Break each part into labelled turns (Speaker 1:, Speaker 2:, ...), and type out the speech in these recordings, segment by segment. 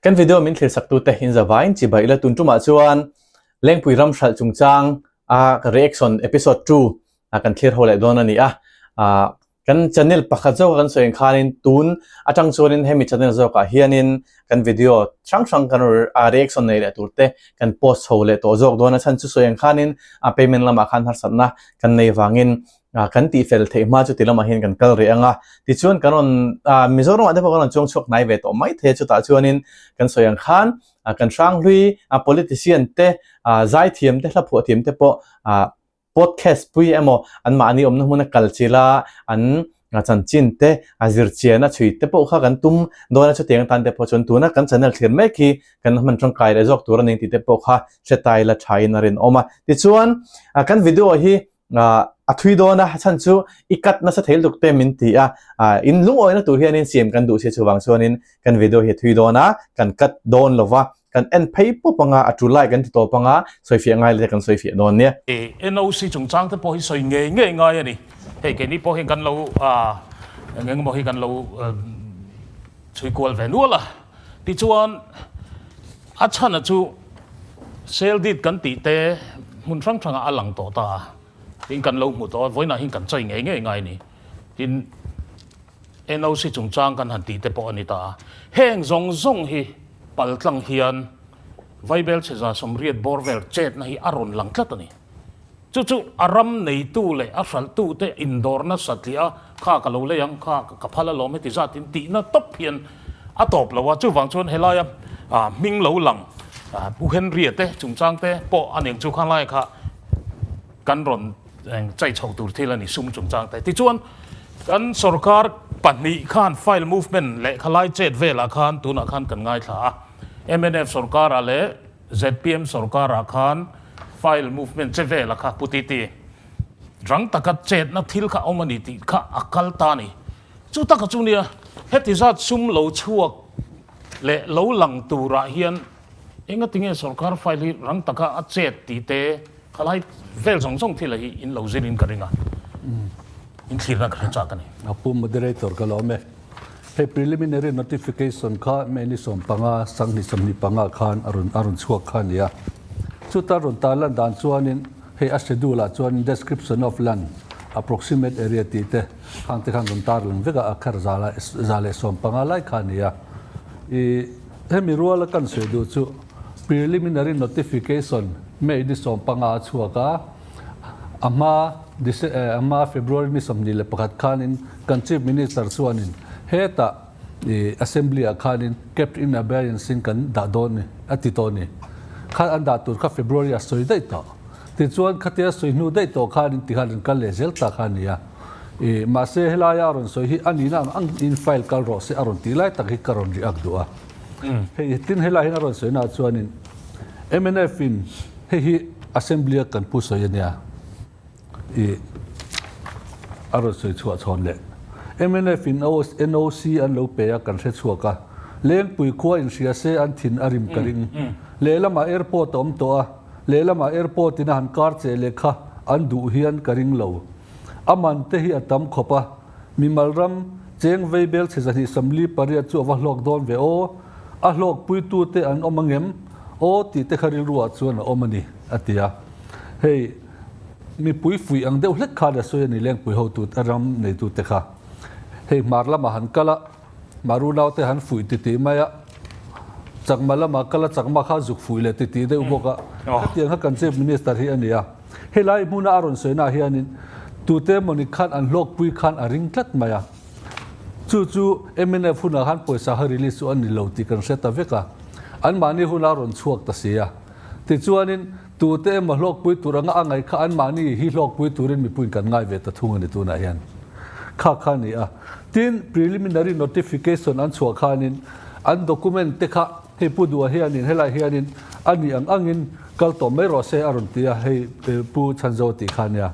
Speaker 1: Kan video min thlir sak tute in zavaiin chibai ila tun tumah chuan Lengpui ram hralh chungchang a reaction episode 2 a kan thlir ho leh dawn a ni a. Kan channel pakhat zawk a kan sawi ang khanin tun atang chuanin hemi channel zawkah hianin kan video hrang hrang kan reaction nei leh tur te kan post chho leh tawh zawk dawn a chhan chu sawi ang khanin a payment lamah khan harsatna kan nei vangin kan tihfel theih hma chu ti lamah hian kan kal rih ang a tichuan kan rawn Mizoramah te pawh kan rawn chuang chhuak hnai ve tawh mai thei a chutah chuanin kan sawi ang khan kan hranghlui politician te zaithiam te hlaphuah thiam te pawh Podcast pui emaw anmahni awmna hmuna kal chila an chanchin te a zirchian a chhui te pawh kha kan tum dawn a chutiang atan te pawh chuan tuna kan channel thlir mek hi kan hman tangkai leh zawk tur a ni tih te pawh kha hre tai la thain a rinawm a. Tichuan kan video hi a thui dawn a chhan chu i cut nasa thei lutuk te min ti a, in lungawina tur hianin siam kan duh si chuvang chuanin kan video hi a thui dawn a kan cut dawn lova Kan en phei pawp anga a tul lai kan ti tawp anga sawifiah ngai leh kan sawifiah dawn nia.
Speaker 2: NOC chungchang te pawh hi sawi ngei ngei ngai a ni. Hei keini pawh hian kan lo eng eng emaw hi kan lo chhui kual ve nual a. Tichuan a chhana chu sale deed kan tih te hmun hrang hrangah a lang tawh ta a. Tin kan lo hmu tawh a, vawiinah hian kan chai ngei ngei ngai a ni. Tin NOC chungchang kan han tih te pawh a ni ta a. Heng zawng zawng hi pal tlang hian Vaibel chheza 80 bawr vel chetna hi a rawn lang tlat a ni. Chu chu a ram neitu leh a hralhtu te indawrna satliah a, kha ka lo lei ang, kha ka phal alawm heti zatin tihna tawp hian a tawp lo a. Chuvang chuan helaia hming lo lang Pu Henry-a te chungchang te pawh a neng chu khanglai kha kan rawn chai chho tur thil a ni sum chungchang te. Tichuan kan sorkar pahnih khan file movement lehkha lai chet velah khan tunah khan kan ngaithla a. Mnf sorkarah leh zpm sorkarah khan file movement che vela kha Pu Titi rang taka chetna thil kha awm a ni tih kha a kal ta a ni. Chu taka chu nia heti zat sum lo chhuak leh lo lang turah hian Engatinge sorkar file hi rang taka a chet tih te khalai vel zawng zawng thil hi in lo zir in ka ring a, in thlirna ka hre chak a ni.
Speaker 3: A pu moderator ka lawm e. Hei preliminary notification kha May ni 15 2025 khan a rawn a rawn chhuak kha a ni a. Chuta rawn tarlan dan chuanin hei a schedule ah chuanin description of land, approximate area tih te khang te khan rawn tarlang vek a, a kher 115 lai kha a ni a. I. Hemi ruala kan sawi duh chu preliminary notification May ni 15 a chhuak a, a hma a hma February ni 21 khanin kan Chief Minister chuanin hetah Assembly ah khanin kept in abeyance in kan dah dawn ni a ti tawh ni. Khan an dah tur kha February a sawi daih tawh. Tichuan khatia sawi hnu daih tawh khanin tikhan an kal leh zel ta kha a ni a. I, mahse helaia a rawn sawi hi a nihna ang ang in file kal rawh se a rawn tih lai tak hi ka rawn react duh a. Hei tin helai hian a rawn sawi naah chuanin mnf in hei hi assembly a kan pu sawi a nia. I, a rawn sawi chhuah chhawn leh. Mnf in NOC an lo pe a kan hre chhuak a. Lengpui khua in hria se an thin a rim ka ring. Lehlamah airport a awm tawh a, lehlamah airport in a han kar che leh kha an duh hian ka ring lo. A man te hi a tam khawp a, mimal ram cheng vei bel chhe 248 chu a va hlawk dawn ve aw, a hlawk puitu te an awm angem aw tih te kha rilruah chuan a awm a ni, a ti a. Hei mipui fuih ang deuh hlek khan a sawi a ni Lengpui hotu ram neitu te kha. Hei hmar lamah han kal a, Maru naute han fuih titih mai a, Chakma lamah kal a Chakma kha zuk fuih leh titih deuh bawk a, hetiang kha kan Chief Minister hi a ni a. Helai hmuna a rawn sawi naah hianin tute emawni khan an hlawkpui khan a ring tlat mai a. Chu chu mnf hunah khan pawisa kha release chu a ni lo tih kan hre ta vek a. Anmahni huna a rawn chhuak ta si a. Tichuanin tute emaw hlawkpui tur anga a ngaih kha anmahni hi hlawkpui turin mipuiin kan ngai ve ta thung a ni tunah hian. Kha kha a ni a. Tin, preliminary notification an chhuah khanin an document te kha hei Pu Duha hianin helai hianin a nih ang angin kal tawh mai rawh se a rawn ti a, hei Pu Chhanzo tih kha nia.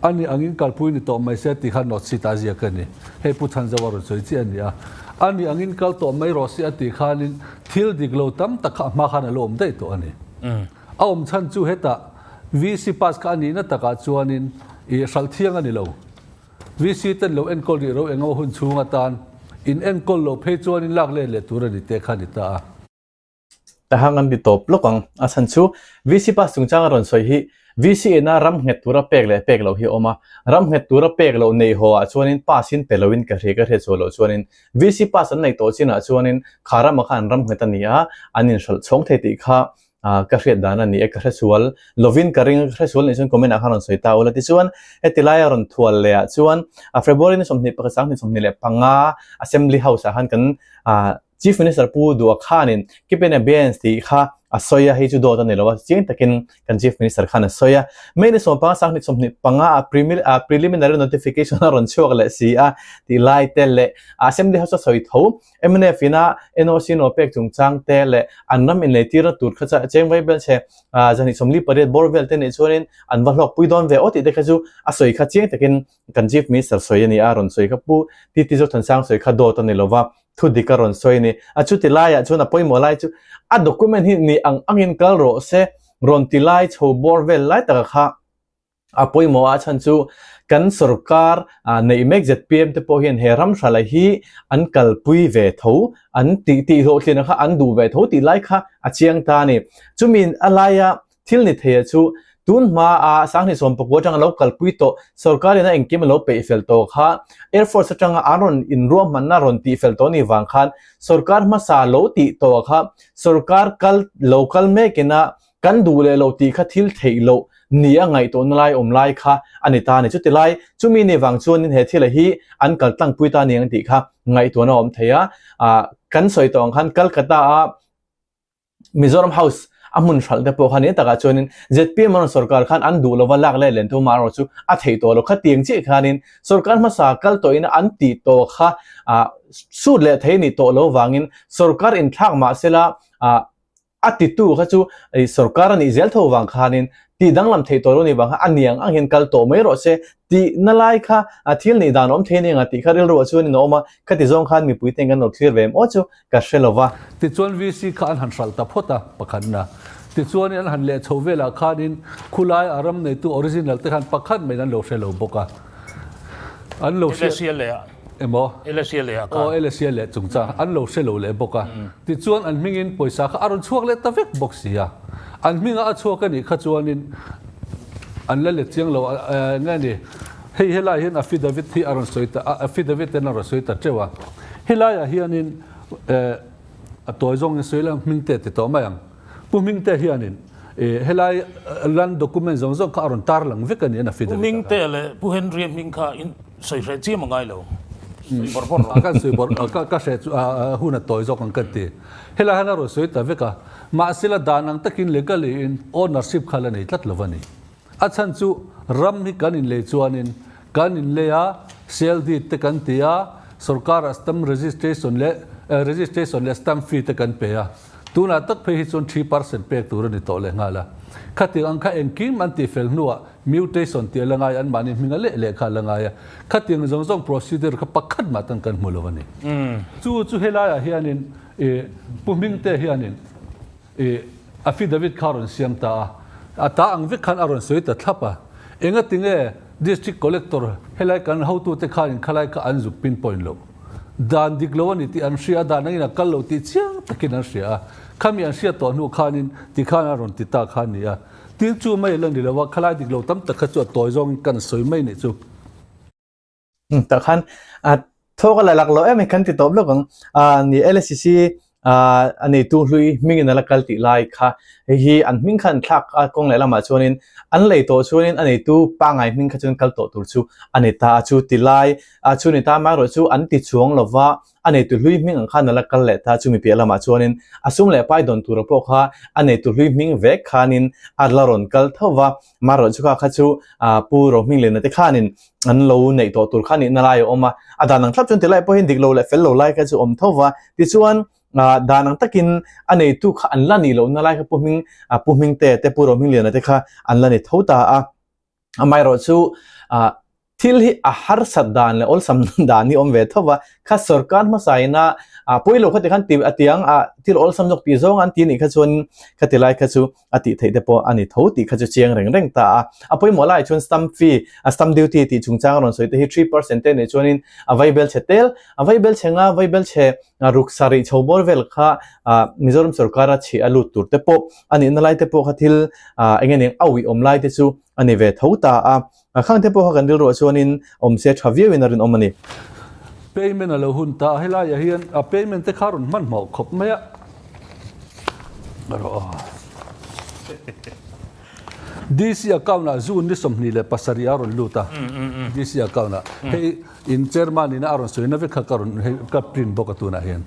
Speaker 3: A nih angin kalpui ni tawh mai se tih kha note sheet a ziak a ni. Hei Pu Chhanzo a rawn sawi chiah a ni a. A nih angin kal tawh mai rawh se a tih khanin thil dik lo tam tak kha a hma khan a lo awm daih tawh a ni. A awm chhan chu hetah VC pass kha a nihna takah chuanin i hralh thiang a ni lo. VC ten lo enkawl rih ro engaw hun chhung atan in enkawl loh phei chuanin lak let leh tur a ni te kha a ni ta a.
Speaker 1: Tahang an ti tawp lawk ang. A chhan chu VC pass chungchang a rawn sawi hi VC ina ram nghet tura pek leh pek loh hi a awm a. Ram nghet tura pek loh nei haw ah chuanin pass in pe loin ka hria ka hriat chhuah loh chuanin VC pass an neih tawh chinah chuanin kha ramah khan ram nghet a ni a, an inhralh chhawng thei tih kha ka hriat dan a ni e, ka hre sual lovin ka ring a, ka hre sual nih chuan comment ah khan rawn sawi ta ula. Tichuan heti laia rawn thual leh ah chuan February ni 21 sang ni 25 Assembly House ah khan kan Chief Minister Pu Duha khanin Keep in abeyance tih kha a sawi a, hei chu dawt a ni lo a, chiang takin kan Chief Minister khan a sawi a. May ni 15 sang ni 25 ah preliminary notification a rawn chhuak leh si a tih lai te leh Assembly House a sawi tho. Mnf ina NOC no pek chungchang te leh an ram inleitirna tur kha chu cheng vai vel che zahnih 48 bawr vel te nih chuanin an va hlawk pui dawn ve aw tih te kha chu a sawi kha chiang takin kan Chief Minister sawi a ni a, rawn sawi kha Pu TT Zothansang sawi kha dawt a ni lo va, thu dik a rawn sawi a ni. A chuti laiah chuan a pawimawh lai chu a document hi ni ang angin kal rawh se rawn ti lai chho bawr vel lai taka kha A pawimawh a chhan chu kan sorkar neih mek zpm te pawh hian he ram hralh hi an kalpui ve tho, an tih tih hlawhtlina kha an duh ve tho tih lai kha a chiang ta a ni. Chumi a laia thil ni theia chu tun hma a 2019 atanga lo kalpui tawh sorkar in a engkim a lo peih fel tawh kha Air Force atanga an rawn inruahmanna rawn tih fel tawh ni vang khan sorkar hmasa lo tih tawh kha sorkar kal lo kal mekin a Kan duh leh lo tih kha thil theih loh ni a ngaihtuahna lai awm lai kha a ni ta a ni. Chuti lai, chumi ni vang chuanin he thila hi an kal tlangpui ta ni ang tih kha ngaihtuahna a awm thei a. Kan sawi tawh ang khan Calcutta-a Mizoram House a hmun hralh te pawh kha ni takah chuanin zpm rawn sorkar khan an duh lova lak leh len thu mah erawh chu a theih tawh lo. Khatiang chiah khanin sorkar hmasa kal tawhin an tih tawh kha sut leh thei a nih tawh lo vangin sorkar inthlak mah sela A titu kha chu sorkar a nih zel tho vang khanin tih danglam theih tawh lo ni vang kha a niang ang hian kal tawh mai rawh se tih na lai kha a thil nih dan awm thei nia nga tih kha rilru ah chuanin a awm a, khati zawng khan mipui ten kan lo thlir ve em aw chu ka hre lo va.
Speaker 3: Tichuan VC kha an han hralh ta phawt a pakhatna. Tichuanin an han leh chho velah khanin khulai a ram neitu original te khan pakhat maiin an lo hre lo bawk a. An lo hriat. Emaw? Aw, LSA leh chungchang an lo hre lo leh bawk a. Tichuan an hmingin pawisa kha a rawn chhuak leh ta vek bawk si a. An hminga a chhuak a nih kha chuanin an la let chiang lo a, nge ni, hei helai hian affidavit hi a rawn sawi ta, affidavit ten a rawn sawi ta teuh a. Helaiah hianin a tawi zawngin sawi la hmingte ti tawh mai ang. Pu Hmingte hianin helai land document zawng zawng kha a rawn tarlang vek a ni an affidavit ah
Speaker 2: khan. Pu Hmingte leh Pu Henry-a hming kha in sawi hreh chiam a ngai lo. Sawi bawrh bawrh rawh.
Speaker 3: Kan sawi bawrh, ka hreh chu hun a tawi zawk ang ka ti. Helai hian a rawn sawi ta vek a, mahsela dan ang takin legally in ownership kha la nei tlat lo a ni. A chhan chu ram hi kan inlei chuanin kan inlei a, sale deed te kan ti a, sorkarah stamp registration leh registration leh stamp fee te kan pe a. Tunah tak phei hi chuan 3% pek tur a ni tawh leh nghal a. Khatiang ang kha engkim an tih fel hnuah mutation tih a la ngai a, anmahni hming a leh leh kha a la ngai a. Khatiang zawng zawng procedure kha pakhat mah tan kan hmu lo a ni. Chu chu helaiah hianin Pu Hmingte hianin affidavit kha a rawn siam ta a, a ta ang vek khan a rawn sawi ta thlap a. Engatinge District Collector helai kan hotute khanin khalai kha an zuk pinpoint loh? Dan dik lo a ni tih an hria a, dan angin a kal lo tih chiang takin an hria a. Khami an hriat tawh hnu khanin tikhan a rawn ti ta kha a ni a. Tin chu mai la ni lo a, khalai dik lo tam tak kha chu a tawi zawngin kan sawi mai nih chu.
Speaker 1: Tah khan thawk a la lak lo em hi kan ti tawp lawk ang. Ni LSCC a neitu hlui hmingin a la kal tih lai kha hei hi an hming kha an thlak a kawng leh lamah chuanin an lei tawh chuanin a neitu pangngai hming kha chuan kal tawh tur chu a ni ta a chu ti lai a chu ni ta amaherawh chu an ti chuang lova a neitu hlui hming ang khan a la kal leh ta chumi piah lamah chuanin a sum leh pai dawn tura pawh kha a neitu hlui hming vek khanin a la rawn kal tho va amaherawh chu kha kha chu Pu Rohmingliana te khanin an lo neih tawh tur kha nihna lai a awm a, a dan ang thlap chuan tilai pawhin dik lo leh fel lo lai kha chu awm tho va, tichuan dan ang takin a neitu kha an la nih lohna lai kha Pu Hming Pu Hmingte te Pu Rohmingliana te kha an la ni tho ta a, amaherawhchu thil hi a harsat dan leh awlsam dan hi awm ve tho va. kha sorkar hmasa ina a pawilo kha ti khan ti a tiang a thil awlsam zawk tih zawng an ti nih kha chuan khati lai kha chu a tih theih te pawh a ni tho tih kha chu chiang reng reng ta a. A pawimawh laiah chuan stamp fee, a stamp duty tih chungchang a rawn sawi te hi 3% te nih chuanin a vaibel chhe tel, a vaibel chhe nga vaibel chhe ruk sarih chho bawr vel kha Mizoram sorkara chhi a lut tur te pawh a nihna lai te pawh kha thil eng nge eng auih awm lai te chu a ni ve tho ta a. Khang te pawh kha kan rilruah chuanin awm se tha viauin a rinawm a ni.
Speaker 3: Payment a lo hun ta a, helaiah hian a payment te kha rawn hmanhmawh khawp mai a. DC account ah June ni 27 a rawn lut a, DC account ah hei in chairman in a rawn sawi na vek kha ka rawn hei ka print bawk a tunah hian.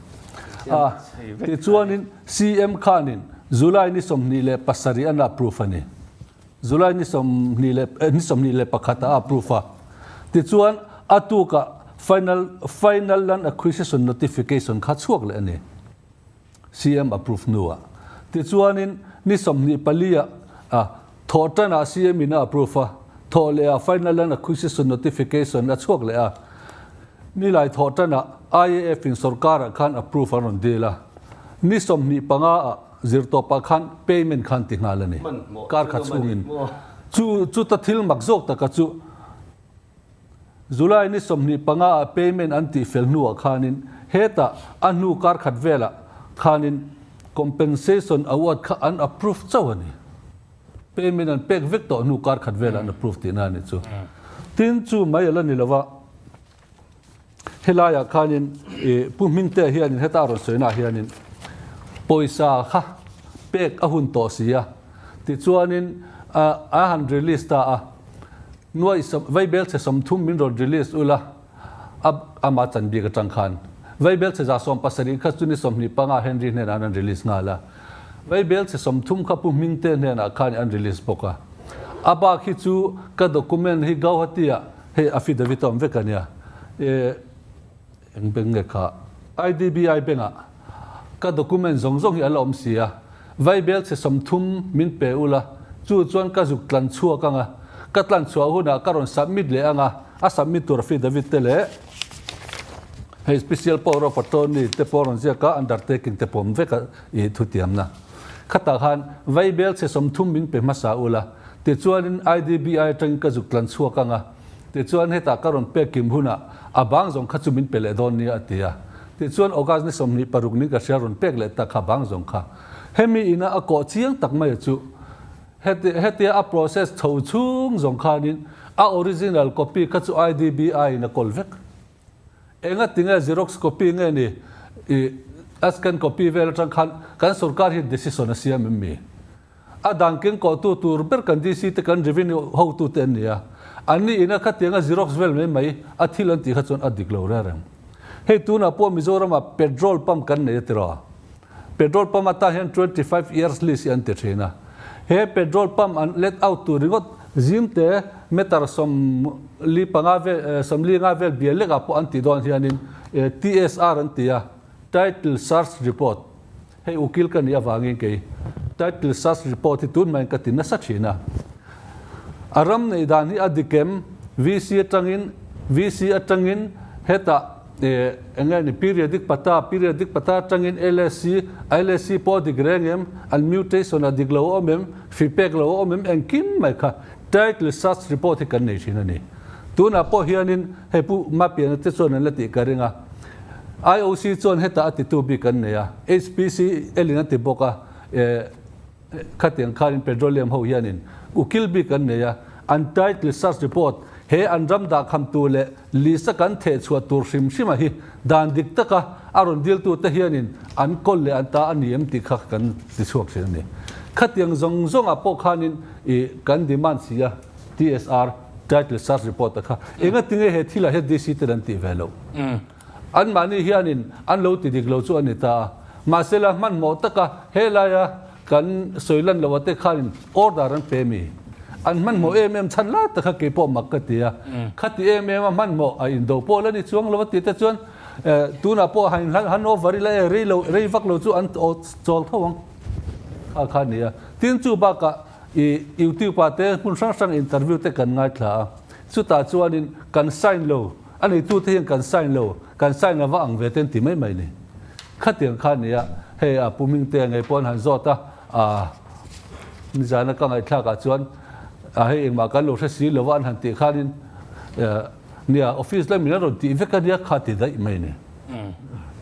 Speaker 3: A tichuanin CM khanin July ni 27 an approve a ni. July ni 20 leh ni 21 ah a approve a. Tichuan a tukah final final land acquisition notification kha chhuak leh a ni. CM approve hnuah. Tichuanin ni 24 ah a thawh tanah CM in a approve a, thawh leh ah final land acquisition notification a chhuak leh a. Nilai thawh tanah IAF in sorkarah khan approve an rawn dil a. Ni 25 ah Zirtawpah khan payment khan ti nghal a ni. Kar khat chhungin. Chu chuta thil mak zawk taka chu July ni 25 ah payment an tih fel hnuah khanin hetah a hnu kar khat velah khanin compensation award kha an approve chauh a ni. Payment an pek vek tawh hnu kar khat velah an approve tihna a ni chu. Tin chu mai a la ni lova. Helaiah khanin ih Pu Hmingtea hianin heta a rawn sawinaah hianin pawisa kha pek a hun tawh si a, tichuanin a han release ta a, nuai vaibelchhe 30 min rawn release ula a ama chan bik atang khan vaibelchhe 170 kha chu ni 25 Henry hnenah an release nghal a, vaibelchhe 30 kha Pu Hmingtea hnenah khan an release bawk a, a bak hi chu ka document hi Gauhati-ah Hei affidavit a awm vek a nia. E eng bank nge kha? IDBI bank ah ka document zawng zawng hi a la awm si a. Vaibel chhe 30 min pe ula, chu chuan ka zuk tlan chhuak ang a. Ka tlan chhuah hunah ka rawn submit leh ang a, a submit tur affidavit te leh hei special power of attorney te pawh a rawn ziak a, undertaking te pawh awm vek a i thutiamna. Khatah khan vaibel chhe 30 min pe hmasa ula, Tichuanin IDBI atangin ka zuk tlan chhuak ang a, tichuan hetah ka rawn pek kim hunah a bang zawng kha chu min pe leh dawn nia a ti a. Tichuan August ni 26 nin ka hria rawn pek leh ta kha bang zawng kha. Hemi ina a kawh chiang tak mai a chu heti hetia a process chho chhung zawng khanin a original copy kha chu IDBI in a kawl vek. Enga tinge xerox copy nge ni i a scan copy vel atang khan kan sorkar hian decision a siam em mi? A dan keng kawhtu tur ber kan DC te kan revenue hotu te an ni a, an ni ina khatianga xerox vel mai mai a thil an tih kha chuan a dik lo reng reng. Hei tunah pawh Mizoramah petrol pump kan nei a tiraw? Petrol pump atan hian 25 years lease hi an ti thin a. He petrol pump an let out tur ringawt zim te meter 45 vel 50 vel bial lekah pawh an tih dawn hianin TSR an ti a, Title Search Report. Hei ukil ka nih avangin kei Title Search Report hi tun maiin ka ti nasa thin a. A ram neih dan hi a dik em? VC atangin VC atangin hetah eng nge ni periodic pata periodic pata atangin LSC LSC pawh a dik reng em? An mutation a dik lo a awm em? Fee pek lo a awm em? Engkim mai kha Title Search Report hi kan nei thin a ni. Tunah pawh hianin hei Pu Mapiana te chuan an la tih ka ring a. IOC chuan hetah a titu bik an nei a, HPC elin a ti bawk a, khatiang khanin petroleum ho hianin ukil bik an nei a, an title search report he an ram dahkhamtu leh list a kan thehchhuah tur hrim hrima hi dan dik taka a rawn diltute hianin an kawl leh an ta a ni em tih kha kan ti chhuak thin a ni. Khatiang zawng zawngah pawh khanin i kan demand si a, TSR, Title Search Report a kha engatinge he thilah hian DC ten an tih ve loh? Anmahni hianin an lo ti dik lo chu a ni ta a, mahsela hmanhmawh taka helaia kan sawi lan loh ate khanin order an pe mi? An hmanhmawh em em chhan lai tak kha keipawh mak ka ti a, khati em em a hmanhmawh a indo pawh la ni chuang lo a tih te chuan tunah pawh han han over ila e rei lo rei vak lo chu an chawl tho ang kha kha a ni a. Tin chu bakah I YouTube ah te hmun hrang hrang interview te kan ngaithla a, chutah chuanin kan sign lo, a neitute hian kan sign lo, Kan sign a va ang ve te an ti mai mai ni. Khatiang kha a ni a, hei a Pu Hmingtea ngei pawh an han zawt a, aa nizana ka ngaihthlak ah chuan a hei engmah kan lo hre si lo va an han tih khanin nia office lamin an rawn tih vek a nia kha ti daih mai ni.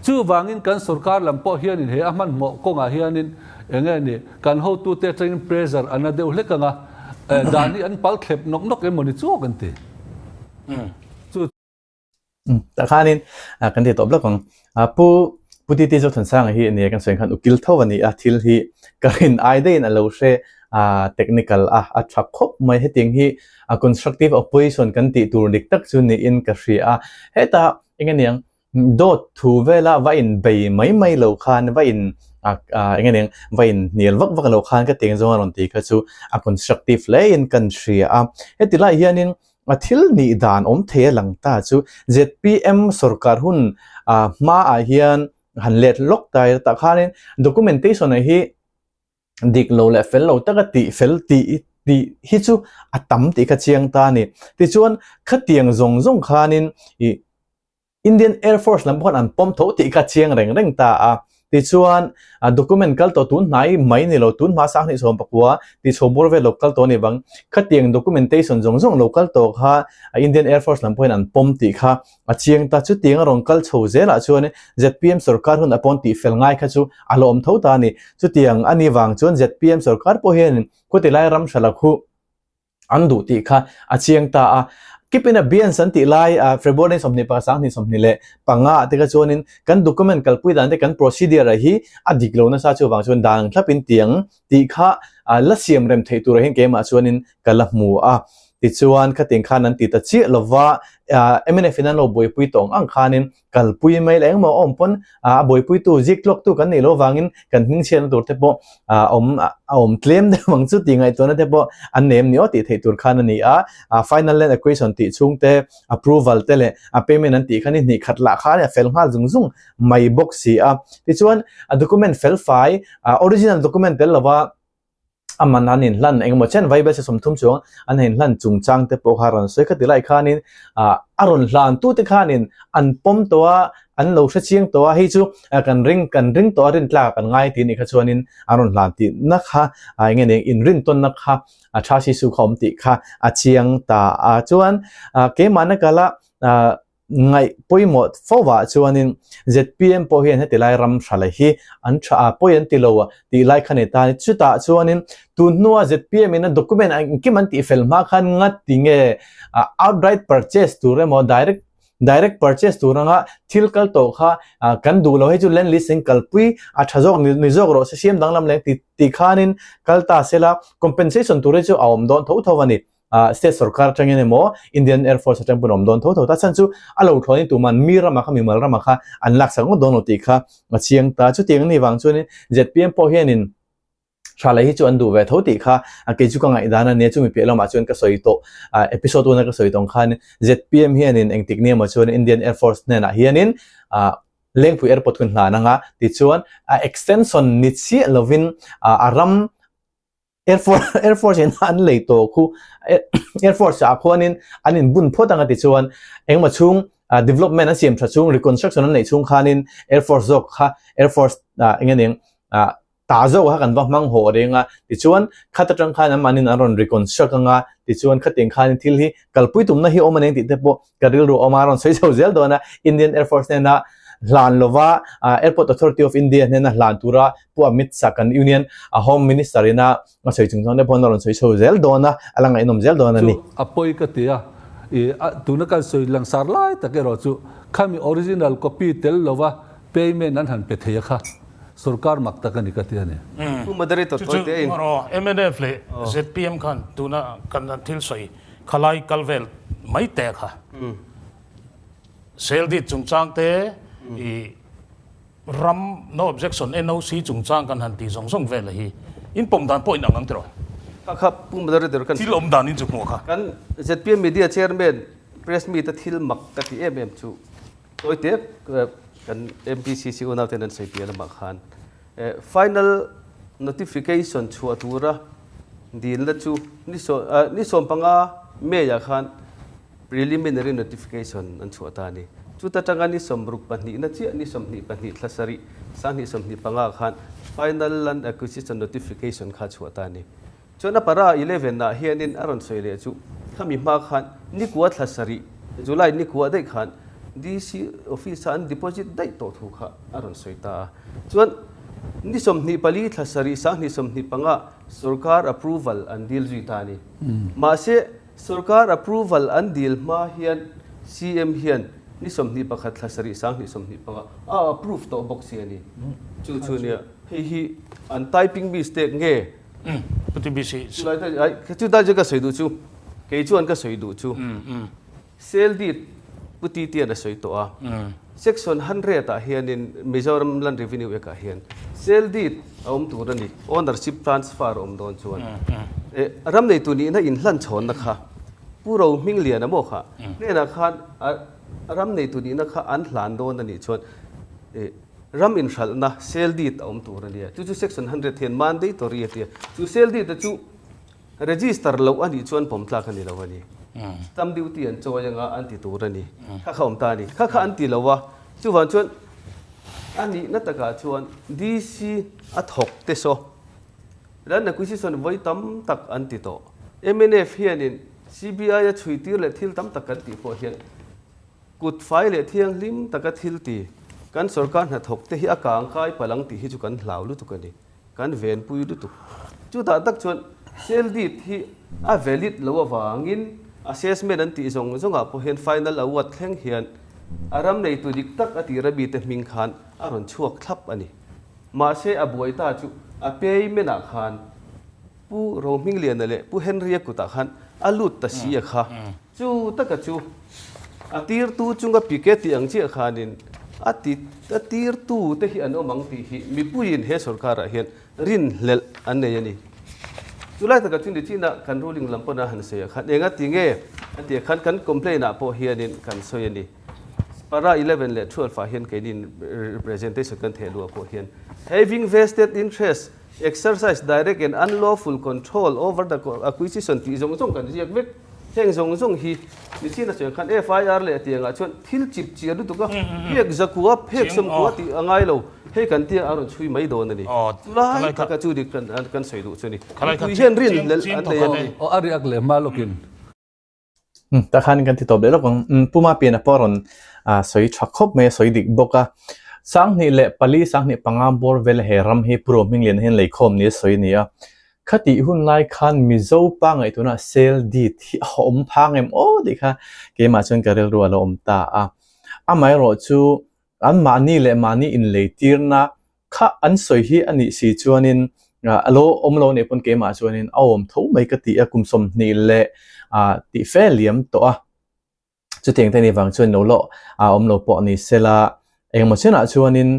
Speaker 3: Chuvangin kan sorkar lam pawh hianin he a hmanhmawh kawngah hianin eng nge ni kan hotute atangin pressure a na deuh hlek ang a, dan hi an pal thlep nawk nawk emaw ni chuak an ti. Chu.
Speaker 1: Tah khanin kan ti tawp lawk ang. Pu Pu TT Zothansanga hi nia kan sawi khan ukil tho a ni a, thil hi ka rin ai daihin a lo hre technical a, a tha khawp mai. Hetiang hi constructive opposition kan tih tur dik tak chu niin ka hria a. Hetah eng aniang dawt thu vela va in bei mai mai lo khan va in eng aniang va in hnial vak vak lo khan ka tiang zawng a rawn ti kha chu a constructive hle in kan hria a. Heti lai hianin A thil nih dan awm thei a lang ta chu zpm sorkar hun hmaah hian han let lawk ta ila tah khanin documentation ah hi dik lo leh fel lo taka tih fel tih tih hi chu a tam tih kha chiang ta a ni. Tichuan khatiang zawng zawng khanin ih Indian Air Force lam pawh khan an pawm tho tih kha chiang reng reng ta a. Tichuan, document kal tawh tun hnai mai ni lo, tun hma sanghnih 14 tih chho bawr vel lo kal tawh a ni vang. Khatiang documentation zawng zawng lo kal tawh kha Indian Air Force lam pawhin an pawm tih kha a chiang ta. Chutiang a rawn kal chho zelah chuan zpm sorkar hun a pawn tih fel ngai kha chu a la awm tho ta a ni. Chutiang a ni vang chuan zpm sorkar pawh hian khuti lai ram hra la khuh an duh tih kha a chiang ta a. Keep in abeyance an tih lai February 21 25 ah te kha chuanin kan document kalpui dan te kan procedure ah hi a dik lo nasa chuvang chuan dan ang thlapin tiang tih kha la siam rem theih turah hian keimah chuanin ka la hmu a. Tichuan khatiang khan an ti ta chiah lova mnf in an lo buaipui tawng ang khanin kalpui mai leh engemaw a awm pawn a buaipuitu ziktluaktu kan nih loh vangin kan hmingchhiatna tur te pawh a awm a awm tlem deuh ang chu tih ngaihtuahna te pawh an nei em ni aw tih theih tur khan a ni a, final land acquisition tih chhung te approval te leh a payment an tih khan hi hnih khat lah khan a fel nghal zung zung mai bawk si a, tichuan a document fel fai original document tel lova a man an inhlan engemaw chen vaibel se 30 chuang an inhlan chungchang te pawh kha rawn sawi khati lai khanin ah a rawn hlan tu te khanin an pawm tawh a an lo hre chiang tawh a hei chu kan ring kan ring tawh a rin tlak ah kan ngai tih anih kha chuanin an rawn hlan tih na kha ah enge nia inrin tawnna kha a tha si su kha awm tih kha a chiang ta a chuan ah keimahna kala ah Ngaih pawimawh fo ah chuanin zpm pawh hian heti lai ram hra leh hi an tha a, pawi an ti lo a tih lai kha ni ta a ni. Chutah chuanin tun hnua zpm in a document engkim an tih fel hma khan ngati nge outright purchase tur emaw direct direct purchase tur anga thil kal tawh kha kan duh lo hei chu land leasing kalpui a tha zawk ni zawk rawh se siam danglam leh tih khanin kal ta sela compensation tur hi chu a awm dawn tho tho a ni. State sorkar atangin emaw Indian Air Force atang pawn a awm dawn tho tho ta chhan chu a lo thlawnin tuman mi ramah kha mimal ramah kha an laksak ngawt dawn lo tih kha a chiang ta. Chutiang anih vang chuanin zpm pawh hianin tha leh hi chu an duh ve tho tih kha kei chu ka ngaihdan a nia chumi piah lamah chuan ka sawi tawh episode one a ka sawi tawng khan zpm hianin engtik ni emaw chuan Indian Air Force hnenah hianin Lengpui Airport hun hlan anga tichuan a extension ni chiah lovin a ram Air Force Air Force in an lei tawh khu Air Force ah khuanin an in bun phawt anga tichuan engemaw chhung development an siam tha chhung reconstruction an neih chhung khanin Air Force zawk kha Air Force eng eng ta zawk kha kan va hmang haw reng a tichuan khat atang khan an mahnin an rawn reconstruct anga tichuan khatin khanin thil hi kalpui tumna hi awm a eng tih te pawh ka rilru awm a rawn sawi chho zel dawn a Indian Air Force hnena hlan lova Airport Authority of India hnena hlan tura Pu Amit Shah kan Union a Home Minister ina a sawi chung chuan te pawh a rawn sawi chho zel dawn a a la ngaihnawm zel dawn a ni.
Speaker 3: Chu a pawi ka ti a, i tuna kan sawi langsar lai tak erawh chu khami original copy tel lova payment an han pe thei a kha sorkar mak tak a ni ka ti a ni.
Speaker 4: Pu Moderator
Speaker 2: Chu chu
Speaker 4: Tawite in.
Speaker 2: Mnf leh zpm khan tuna kan thil sawi Khalai kal vel mai te kha. Sale deed chungchang te i ram no objection NOC chungchang kan han tih zawng zawng vel hi in pawm dan pawh in ang ang tiraw?
Speaker 4: Kha kha Pu Moderator kan
Speaker 2: Thil awm dan in chu hmuh kha.
Speaker 4: Kan zpm Media Chairman Press Meet a thil mak ka ti em em chu tawite kan MPCC unau ten an sawi piah lamah khan final notification chhuah tura Dilna chu ni 15 May ah khan preliminary notification an chhuah ta a ni. Chuta tanga ni 62na chiah ni 22 thla sarih 2025 khan Final Land Acquisition Notification kha chhuah ta a ni. Chuan a para 11 ah hianin a rawn sawi leh chu khami hma khan nikua thla sarih July nikua daih khan DC office ah an deposit daih tawh thu kha a rawn sawi ta a. Chuan ni 24 thla sarih 2025 sorkar approval an dil zui ta a ni. Mahse sorkar approval an dil hma hian CM hian ni 21 thla sarih 2025 a approve tawh bawk si a ni. Chu chu nia hei hi an typing mistake nge Chutah chu ka sawi duh chu, kei chuan ka sawi duh chu, Sale deed Pu Titian a sawi tawh a, Section 100 ah hianin Mizoram Land Revenue Act ah hian sale deed a awm tur a ni, ownership transfer a awm dawn chuan. Ram neitu nihna inhlan chhawnna kha Pu Rohmingliana maw kha hnenah khan ram neitu nihna kha an hlan dawn a nih chuan Ram inhralhna sale deed a awm tur a nia. Chu chu section 100 hian mandatory a ti a. Chu sale deed a chu register loh a nih chuan pawm tlak a ni lo a ni. Stamp duty an chawi anga an ti tur a ni. Kha kha awm ta a ni. Kha kha an ti lo a. Chuvang chuan a nihna takah chuan DC a thawk te saw Land acquisition vawi tam tak an ti tawh. Mnf hianin CBI a chhui tir leh thil tam tak kan tih pawh hian Kut fai leh thianghlim taka thil ti kan sorkar hnathawk te hi a kang kai palh ang tih hi chu kan hlau lutuk a ni, kan venpui lutuk. Chutah tak chuan sale deed hi a valid lo avangin assessment an tih zawng zawngah pawh hian final award thleng hian a ram neitu dik tak a tira mite hming khan a rawn chhuak thlap a ni. Mahse a buai ta chu a payment ah khan Pu Rohmingliana leh Pu Henry-a kutah khan a lut ta si a kha. Chu taka chu a tirtu chunga pike tih ang chiah khanin a ti a tirtu te hi an awm ang tih hi mipuiin he sorkarah hian rinhlelh an nei a ni. Chulai taka chu nichina kan ruling lam pawn a han sawi ah khan enga ti nge a tih ah khan kan complaint ah pawh hianin kan sawi a ni. Para 11 leh 12 ah hian keinin representation kan theh luah pawh hian having vested interest Exercise direct and unlawful control over the acquisition tih zawng zawng kan ziak vek. Heng zawng zawng hi nichin a sawi ang khan FIR leh tiangah chuan thil chip chiar lutuk a, phek zakua, phek sawmkua tih a ngai lo. Hei kan tia a rawn chhui mai dawn a ni. Chulai taka chu dik kan sawi duh chu a ni. Mipui hian rinhlelh an nei a ni.
Speaker 3: Aw a riak leh hma lawkin.
Speaker 1: Tah khan kan ti tawp leh lawk ang. Puma pian a pawh a rawn sawi tha khawp mai a, sawi dik bawk a. 2004, 2005 bawr vel he ram hi Pu Rohmingliana hian leikhawm ni a sawi a ni a. Khatih hun lai khan Mizo pa ngaihtuahna sale deed hi a awm phang em aw tih kha keimah chuan ka rilru a lo awm ta a. Amaherawhchu an mahni leh mahni inleitirna Kha an sawi hi a nih si chuanin a lo awm lo nih pawn keimah chuanin a awm tho mai ka ti a, kum 20 leh tih fe liam tawh a. Chutiang te nih vang chuan lo lawh a awm lo pawh ni sela, engemaw chenah chuanin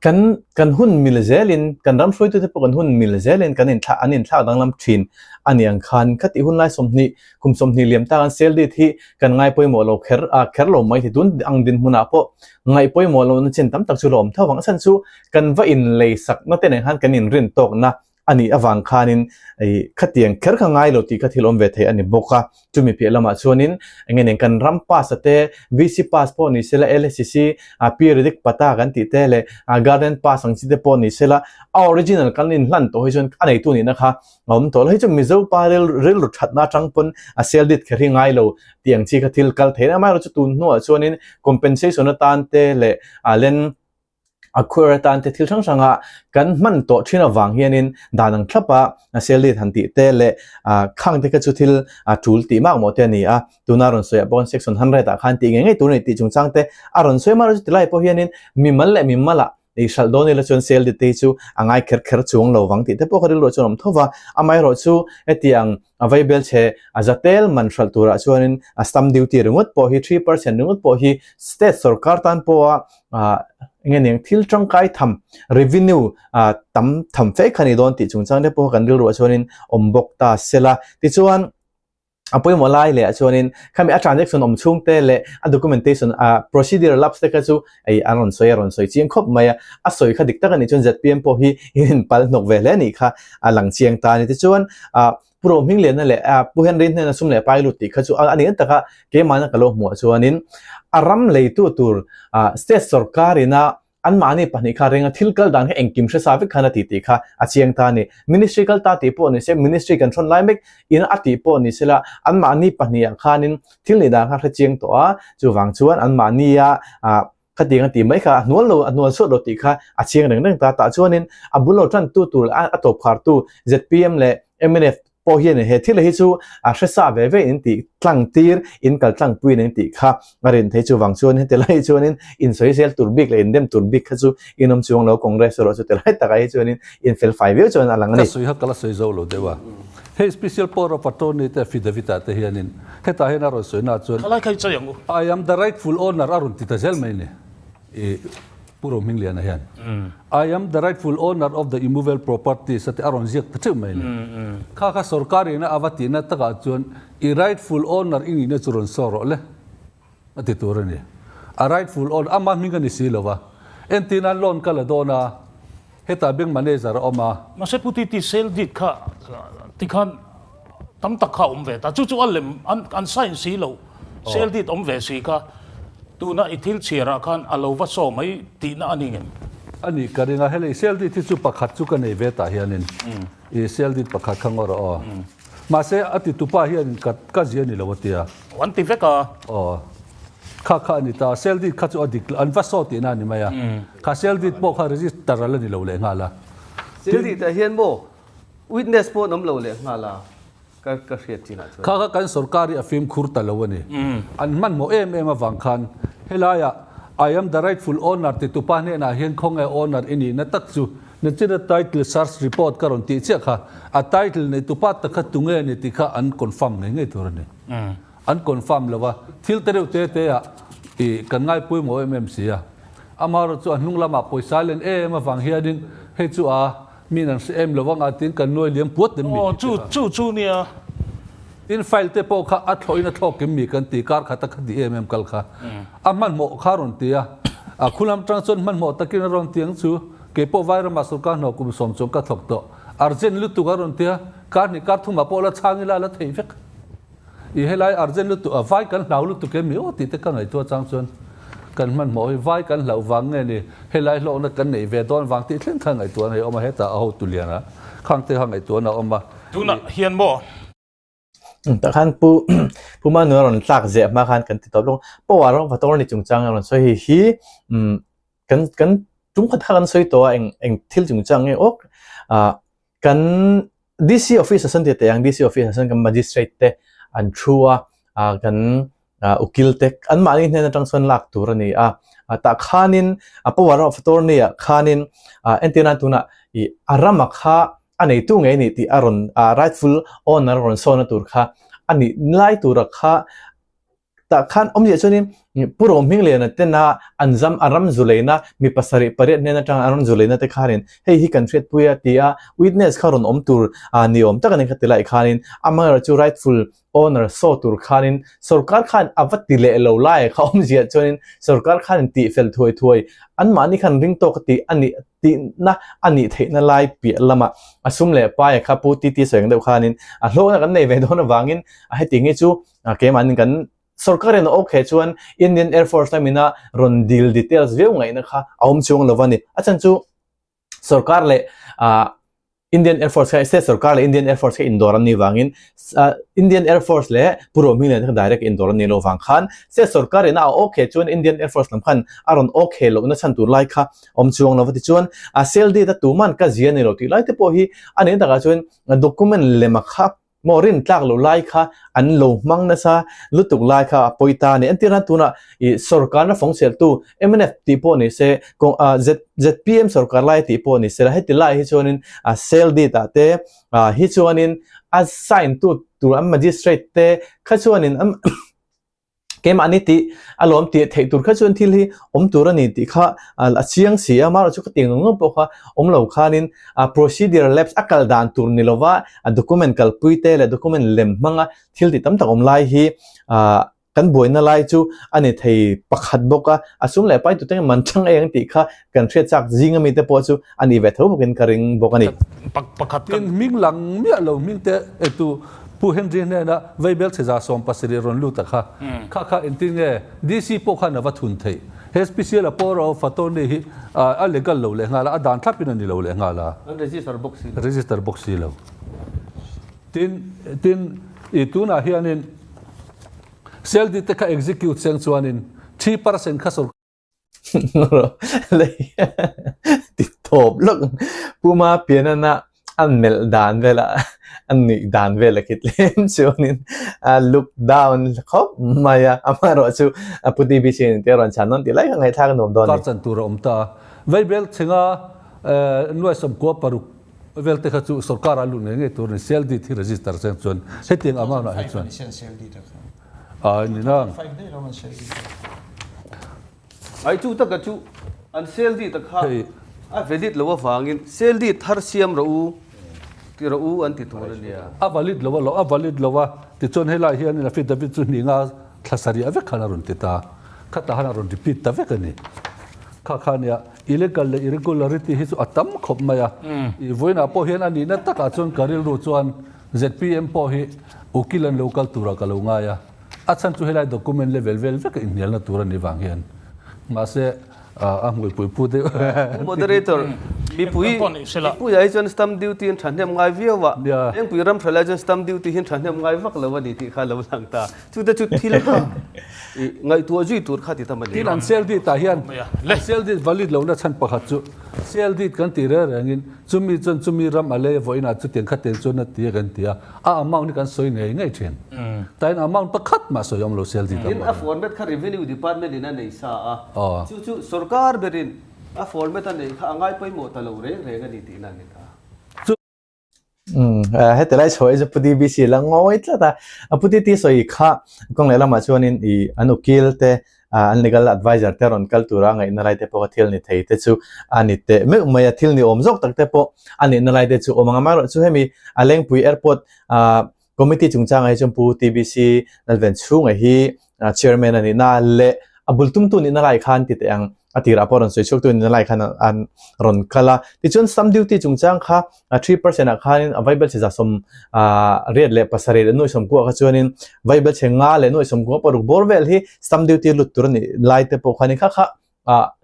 Speaker 1: kan kan hun mil zelin kan ram hruaitute pawh kan hun mil zelin kan inthlak an inthlak danglam thin a ni ang khan khatih hun lai 20 kum 20 liam tak an sale deed hi kan ngai pawimawh lo kher a kher lo mai thei tun ang dinhmunah pawh Ngaih pawimawh lohna chin tam tak chu la awm tho vang. A chhan chu kan va inlei sakna te nen khan kan inrin tawkna a nih avang khanin khatiang kher kha ngai lo tih kha thil awm ve thei a ni bawk a. Chumi piah lamah chuanin enge nen kan ram pass a te, VC pass pawh ni sela, LSCC, periodic pata kan tih te leh garden pass ang chi te pawh ni sela, a original kan inhlan tawh hi chuan a neitu nihna kha a awm tawh lo. Hei chu Mizo pa rilru thatna atang pawn a sale deed kher hi ngai lo tih ang chi kha thil kal thei a. Amaherawhchu tun hnuah chuanin compensation atan te leh a land acquire atan te thil hrang hranga kan hman tawh thin avang hianin dan ang thlapa sale deed han tih te leh khang te kha chu thil a tul tih mak mawh te a ni a. Tuna rawn sawi ah pawh section 100 ah khan tih ngei ngei tur a ni tih chungchang te a rawn sawi amaherawhchu tilai pawh hianin mimal leh mimalah Ei hralh dawn ila chuan sale deed te hi chu a ngai kher kher chuang lo vang tih te pawh ka rilruah chuan a awm tho va. Amaherawh chu hetiang a vaibel chhe a za tel man hralh turah chuanin a stamp duty ringawt pawh hi 3% ringawt pawh hi state sorkar tan pawha eng nge niang thil tangkai tham revenue tam tham fe kha ni dawn tih chungchang te pawh kan rilruah chuanin awm bawk ta sela. Tichuan. A pawimawh lai leh ah chuanin khami a transaction awm chhung te leh a documentation a procedure lapse te kha chu ei an rawn sawi a rawn sawi chiang khawp mai a, a sawi kha dik tak a nih chuan zpm pawh hi in in pal hnawk ve hle a nih kha a lang chiang ta a ni. Tichuan ah. Pu Rohmingliana leh Pu Henry hnena sum leh pai lut tih kha chu a nih taka keimahna ka lo hmuh chuanin a ram leitu tur state sorkar ina anmahni pahnih kha renga thil kal dan kha engkim hre sa vek khan a ti tih kha a chiang ta a ni. Ministry kal ta tih pawh ni se, ministry kan hrawn lai mek ina a tih pawh ni sela anmahni pahnih ah khanin thil nih dan kha hre chiang tawh a, chuvang chuan anmahnia Khatiang a tih mai kha a hnual lo, a hnual suat lo tih kha a chiang reng reng ta. Tah chuanin a bul lo tantu tur leh a tawp khartu zpm leh mnf pawh hian he thil hi chu a hre sa ve ve in tih tlang tir, in kal tlang pui in tih kha a rin thei. Chuvang chuan heti lai hi chuanin in sawi zel tur bik leh in dem tur bik kha chu in awm chuang lo, Congress erawh chu ti lai takah hi chuanin in fel fai viau chuan a lang a ni.
Speaker 3: Ka sawi kha ka la sawi zo lo deuh a. Hei Special Power of Attorney te affidavit ah te hianin hetah hian a rawn sawi na chuan
Speaker 2: Thalai kha i chai ang u.
Speaker 3: I am the rightful owner a rawn ti ta zel mai ni i Pu Rohmingliana hian. I am the rightful owner of the immovable properties a ti a rawn ziak ta teuh mai ni. Kha kha sorkar ina a va tihna takah chuan i rightful owner i nihna chu rawn saw rawh le. A ti tur a ni. A rightful owner, ama hming a ni si lo va. Entir nan loan ka la dawn a, hetah bank manager a awm a.
Speaker 2: Mahse Pu Titi sale deed kha tikhan tam tak kha a awm ve ta. Chu chu a lem an an sign si lo. Sale deed awm ve si kha tuna i thil chhiarah khan a lo va saw mai tihna a ni ngem?
Speaker 3: A nih ka ring a, helei sale deed hi chu pakhat chu ka nei ve tah hianin i sale deed pakhat kha ngaw rawh aw. Mahse a ti tupa hianin ka ka zia ni lo a tia.
Speaker 2: An ti vek a.
Speaker 3: Aw. Kha kha a ni ta. Sale deed kha chu a dik an va saw tihna a ni mai a. Kha sale deed pawh kha register a la ni lo leh nghal a.
Speaker 4: Sale deed ah hian maw witness pawh an awm lo leh nghal a ka ka hriat chinah chuan.
Speaker 3: Kha kha kan sorkar hi a fimkhur ta lo a ni. An hmanhmawh em em avang khan helaiah I am the rightful owner ti tupa hnenah hian khawnge owner i nihna tak chu Nachina title search report ka rawn tih chiah kha, a title nei tu pa tak kha tunge ni tih kha an confirm ngei ngei tur a ni. An confirm lo a, thil te reuh te te ah ih kan ngai pawimawh em em si a. Amaherawh chu a hnung lamah pawisa len em avang hianin hei chu a min an hre em lo anga tiin kan nuai liam puat em mi
Speaker 2: tih te kha. Chu chu nia.
Speaker 3: Tin file te pawh kha a thlawhin a thlawk em mi kan ti kar khat a kha ti em em kal kha. A hmanhmawh kha a rawn ti a, a khulam tang chuan hmanhmawh takin a rawn ti ang chu. Kei pawh Vairama sorkar hnawh kum sawm chuan ka thawk tawh. Urgent lutuk a rawn ti a, kar hnih kar thumah pawh la chhang ila a la thei vek. I helai urgent lutuk a, vai kan hlau lutuk em mi aw tih te ka ngaihtuah chang chuan kan hmanhmawh hi vai kan hlauh vang nge ni, helai hlawkna kan neih ve dawn vang tih thleng kha ngaihtuahna hi a awm a, hetah a hotu lian a, khang te kha ngaihtuahna a awm a.
Speaker 2: Tunah hian maw?
Speaker 1: Tah khan Pu Pu Manuna rawn tlak ziah hma khan kan ti tawp lawk. Power of attorney chungchang a rawn sawi hei hi umm kan kan tum khat kha kan sawi tawh a eng eng thil chungchang nge awk ah kan DC office ah sawn ti teh ang DC office ah sawn kan magistrate te an thu a ah kan ah ukil te anmahni hnen atang sawn lak tur a ni a ah tah khanin a power of attorney ah khanin ah entir nan tunah ih a rama kha a neitu ngei a nih tih a rawn ah rightful owner a rawn sawna tur kha a nih lai tura kha tah khan awmzia chuanin Pu Rohmingliana tena an zam a ram zu leina mi pasarih pariat hnen atanga an rawn zu leina te khanin hei hi kan hriatpui a ti a witness kha rawn awm tur ah ni awm tak a ni kha ti lai khanin amaherawhchu chu rightful owner saw tur khanin sorkar khan a va ti leh lo lai kha awmzia chuanin sorkar khanin tih fel thuai thuai anmahni khan ring tawk a tih a nih tihna a nih theihna lai piah lamah a sum leh paia kha Pu TT sawi ang deuh khanin a hlawkna kan nei ve dawn avangin a heti nge chu keimahnin kan sorkarin a awk he chuan Indian Air Force lamina rawn dil details viau ngaihna kha a awm chuang lo a ni. A chhan chu sorkar leh Indian Air Force kha state sorkar leh Indian Air Force kha indawr an nih vangin Indian Air Force leh Pu Rohminglian kha direct indawr an nih loh vang khan state sorkar in a awk he chuan Indian Air Force lam khan a rawn awk he lohna chhan tur lai kha awm chuang lo va tichuan a sale deed a tuman ka zia ni lo tih lai te pawh hi a nih takah chuan document lema kha Maw rin tlak lo lai kha an lo hmang nasa lutuk lai kha a pawi ta a ni. Entir nan tunah ih sorkarna fawng seltu mnf tih pawh ni se, ZPM sorkar lai tih pawh ni se la, heti lai hi chuanin a sale deed ah te hi chuanin a sign tu tur an magistrate te kha chuanin an Keimahni tih a lawm tih theih tur kha chuan thil hi awm tur a ni tih kha a chiang si a, amaherawhchu ka tih ngawng ngawng pawh kha awm lo khanin a procedure lapse a kal dan tur ni lova a document kalpui te leh document lem hmanga thil tih tam tak awm lai hi ah. Kan buaina lai chu a ni thei pakhat bawk a, a sum leh pai tute man chang ei ang tih kha kan hriat chak zinga mite pawh chu a ni ve tho bawkin ka ring bawk a ni.
Speaker 2: Pakhat
Speaker 3: Tin, hming lang miah lo hming te eitu Pu Henry hnena Vaibel chheza 70 rawn lut a kha, kha kha engtin nge DC pawh khan a va thun theih? He special a pawr of attorney hi a legal lo leh nghal a, a dan thlapin a ni lo leh nghal a.
Speaker 4: An register bawk si lo.
Speaker 3: Register bawk si lo. Tin, tin, i tunah hianin Sel te kha execute seng chuanin 3% kha sawrkar
Speaker 1: Lei ti tawp lawk Puma pianana an melh dan vela an nuih dan vel a khi tlem chuanin a look down khawp mai a, amaherawh chu Pu TBC in tia rawn chhan nawn tih lai kha ngaihthlak a nuam dawn a ni.
Speaker 3: Kar chan tur a awm ta a, Vaibel chhenga nuai 96 Vel te kha chu sorkar a lut ngei ngei tur a ni. Sale deed hi register seng chuan hetiang amount ah hi chuan a ni na.
Speaker 4: Ai chu taka chu an sale deed a kha a valid lo avangin sale deed thar siam rawh u ti rawh u an ti tur a nia.
Speaker 3: A valid lo a lo a valid lo a tichuan helai hianin affidavit chu hninga thla sarih vek khan a rawn ti ta. Khatah khan a rawn repeat ta vek a ni. Kha kha nia Illegal leh irregularity hi chu a tam khawp mai a. I vawiinah pawh hian a nihna takah chuan ka rilru chuan zpm pawh hi ukil an lo kal turah ka lo ngai a. A chhan chu helai document level vel veka inhnialna tur a nih vang hian. Mahse a hmuipui pu deuh.
Speaker 4: Pu Moderator, mipui mipuiah hi chuan stamp duty an thahnem ngai viau a, Lengpui ram thalai chuan stamp duty hi an thahnem ngai vak lo a ni tih kha a lo lang ta. Chute chu thil kha i ngaihtuah zui tur kha ti tam a ni.
Speaker 3: Tin, an sale deed ah hian an sale deed valid lohna chhan pakhat chu sale deed kan tih reng rengin chumi chuan chumi ram a lei vawiin ah chutiang khatiang chuan a ti a kan ti a, a amount hi kan sawi ngei ngei thin. Tain amount pakhat mah sawi awm lo sale deed ah
Speaker 4: Tin, a format kha revenue department in a nei sa a, chu chu sorkar berin a format a neih kha a ngai pawimawh ta lo reng reng a ni tihna a ni ta.
Speaker 1: Heti lai chhuah hi chu Pu DBC la ngawi tlat a, a Pu TT sawi kha kawng leh lamah chuanin ih an ukil te an legal adviser te rawn kal tura ngaihna lai te pawh kha thil ni thei te chu a ni teh meuh mai a, thil ni awm zawk tak te pawh a nihna lai te chu awm ang amaherawh chu hemi a Lengpui Airport ah Committee chungchangah hi chuan Pu TBC Lalvenchhunga hi Chairman a nihna leh a bul tumtu nihna lai khan ti teh ang a tirah pawh rawn sawi chhuaktu nihna lai khan an rawn kal a. Tichuan stamp duty chungchang kha 3% ah khanin a vaibelchhe 87 leh 90 kha chuanin vaibelchhe 5 leh 96 bawr vel hi stamp duty lut tur a nih lai te pawh khanin kha kha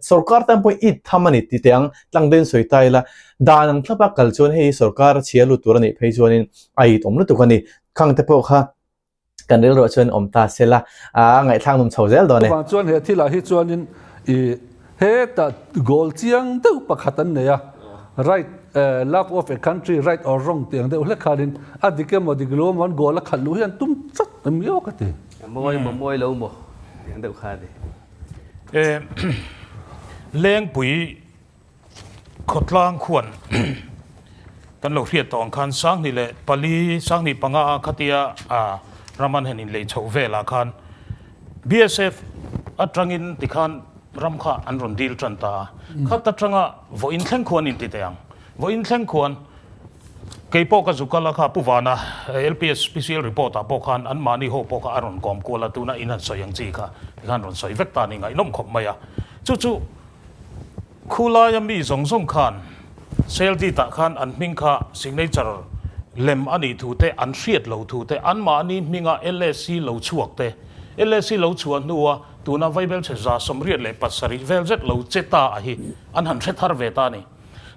Speaker 1: Sorkar tan pawhin it tham a ni ti teh ang, tlang deuhin sawi ta ila, dan ang thlapa kal chuan hei hi sorkar a chhia lut tur a nih phei chuanin a it awm lutuk a ni. Khang te pawh kha kan rilruah chuan awm ta se la, a ngaihthlak nawm chho zel dawn e.
Speaker 3: Chuvang chuan he thilah hi chuanin i hetah goal chiang deuh pakhat an nei a, right love of a country right or wrong tih ang deuh hlek khanin a dik emaw dik lo emaw an goal a khalh luh hi an tum chat a miau ka ti.
Speaker 4: A mawi emaw mawi lo maw tih ang deuh kha a ni.
Speaker 2: Lengpui khawtlang khuan kan lo hriat tawh ang khan 2004, 2005 a khatia ram an han inlei chhoh velah khan BSF atangin tikhan ram kha an rawn dil tan ta a. Khat atanga vawiin thleng khuan inti teh ang. Vawiin thleng khuan Kei pawh ka zuk kal a kha Pu Vana LPS PCL report ah pawh khan an mahni ho pawh kha a rawn kawm kual a tuna in han sawi ang chi kha tikhan rawn sawi vek ta a ni ngaihnawm khawp mai a. Chu chu khulaia mi zawng zawng khan sale deed ah khan an hming kha signature lem a nih thu te an hriat lo thu te an mahni hminga LSC lo chhuak te LSC lo chhuah hnua tuna vaibelchhe 87 vel zet lo che ta a hi an han hre thar ve ta a ni.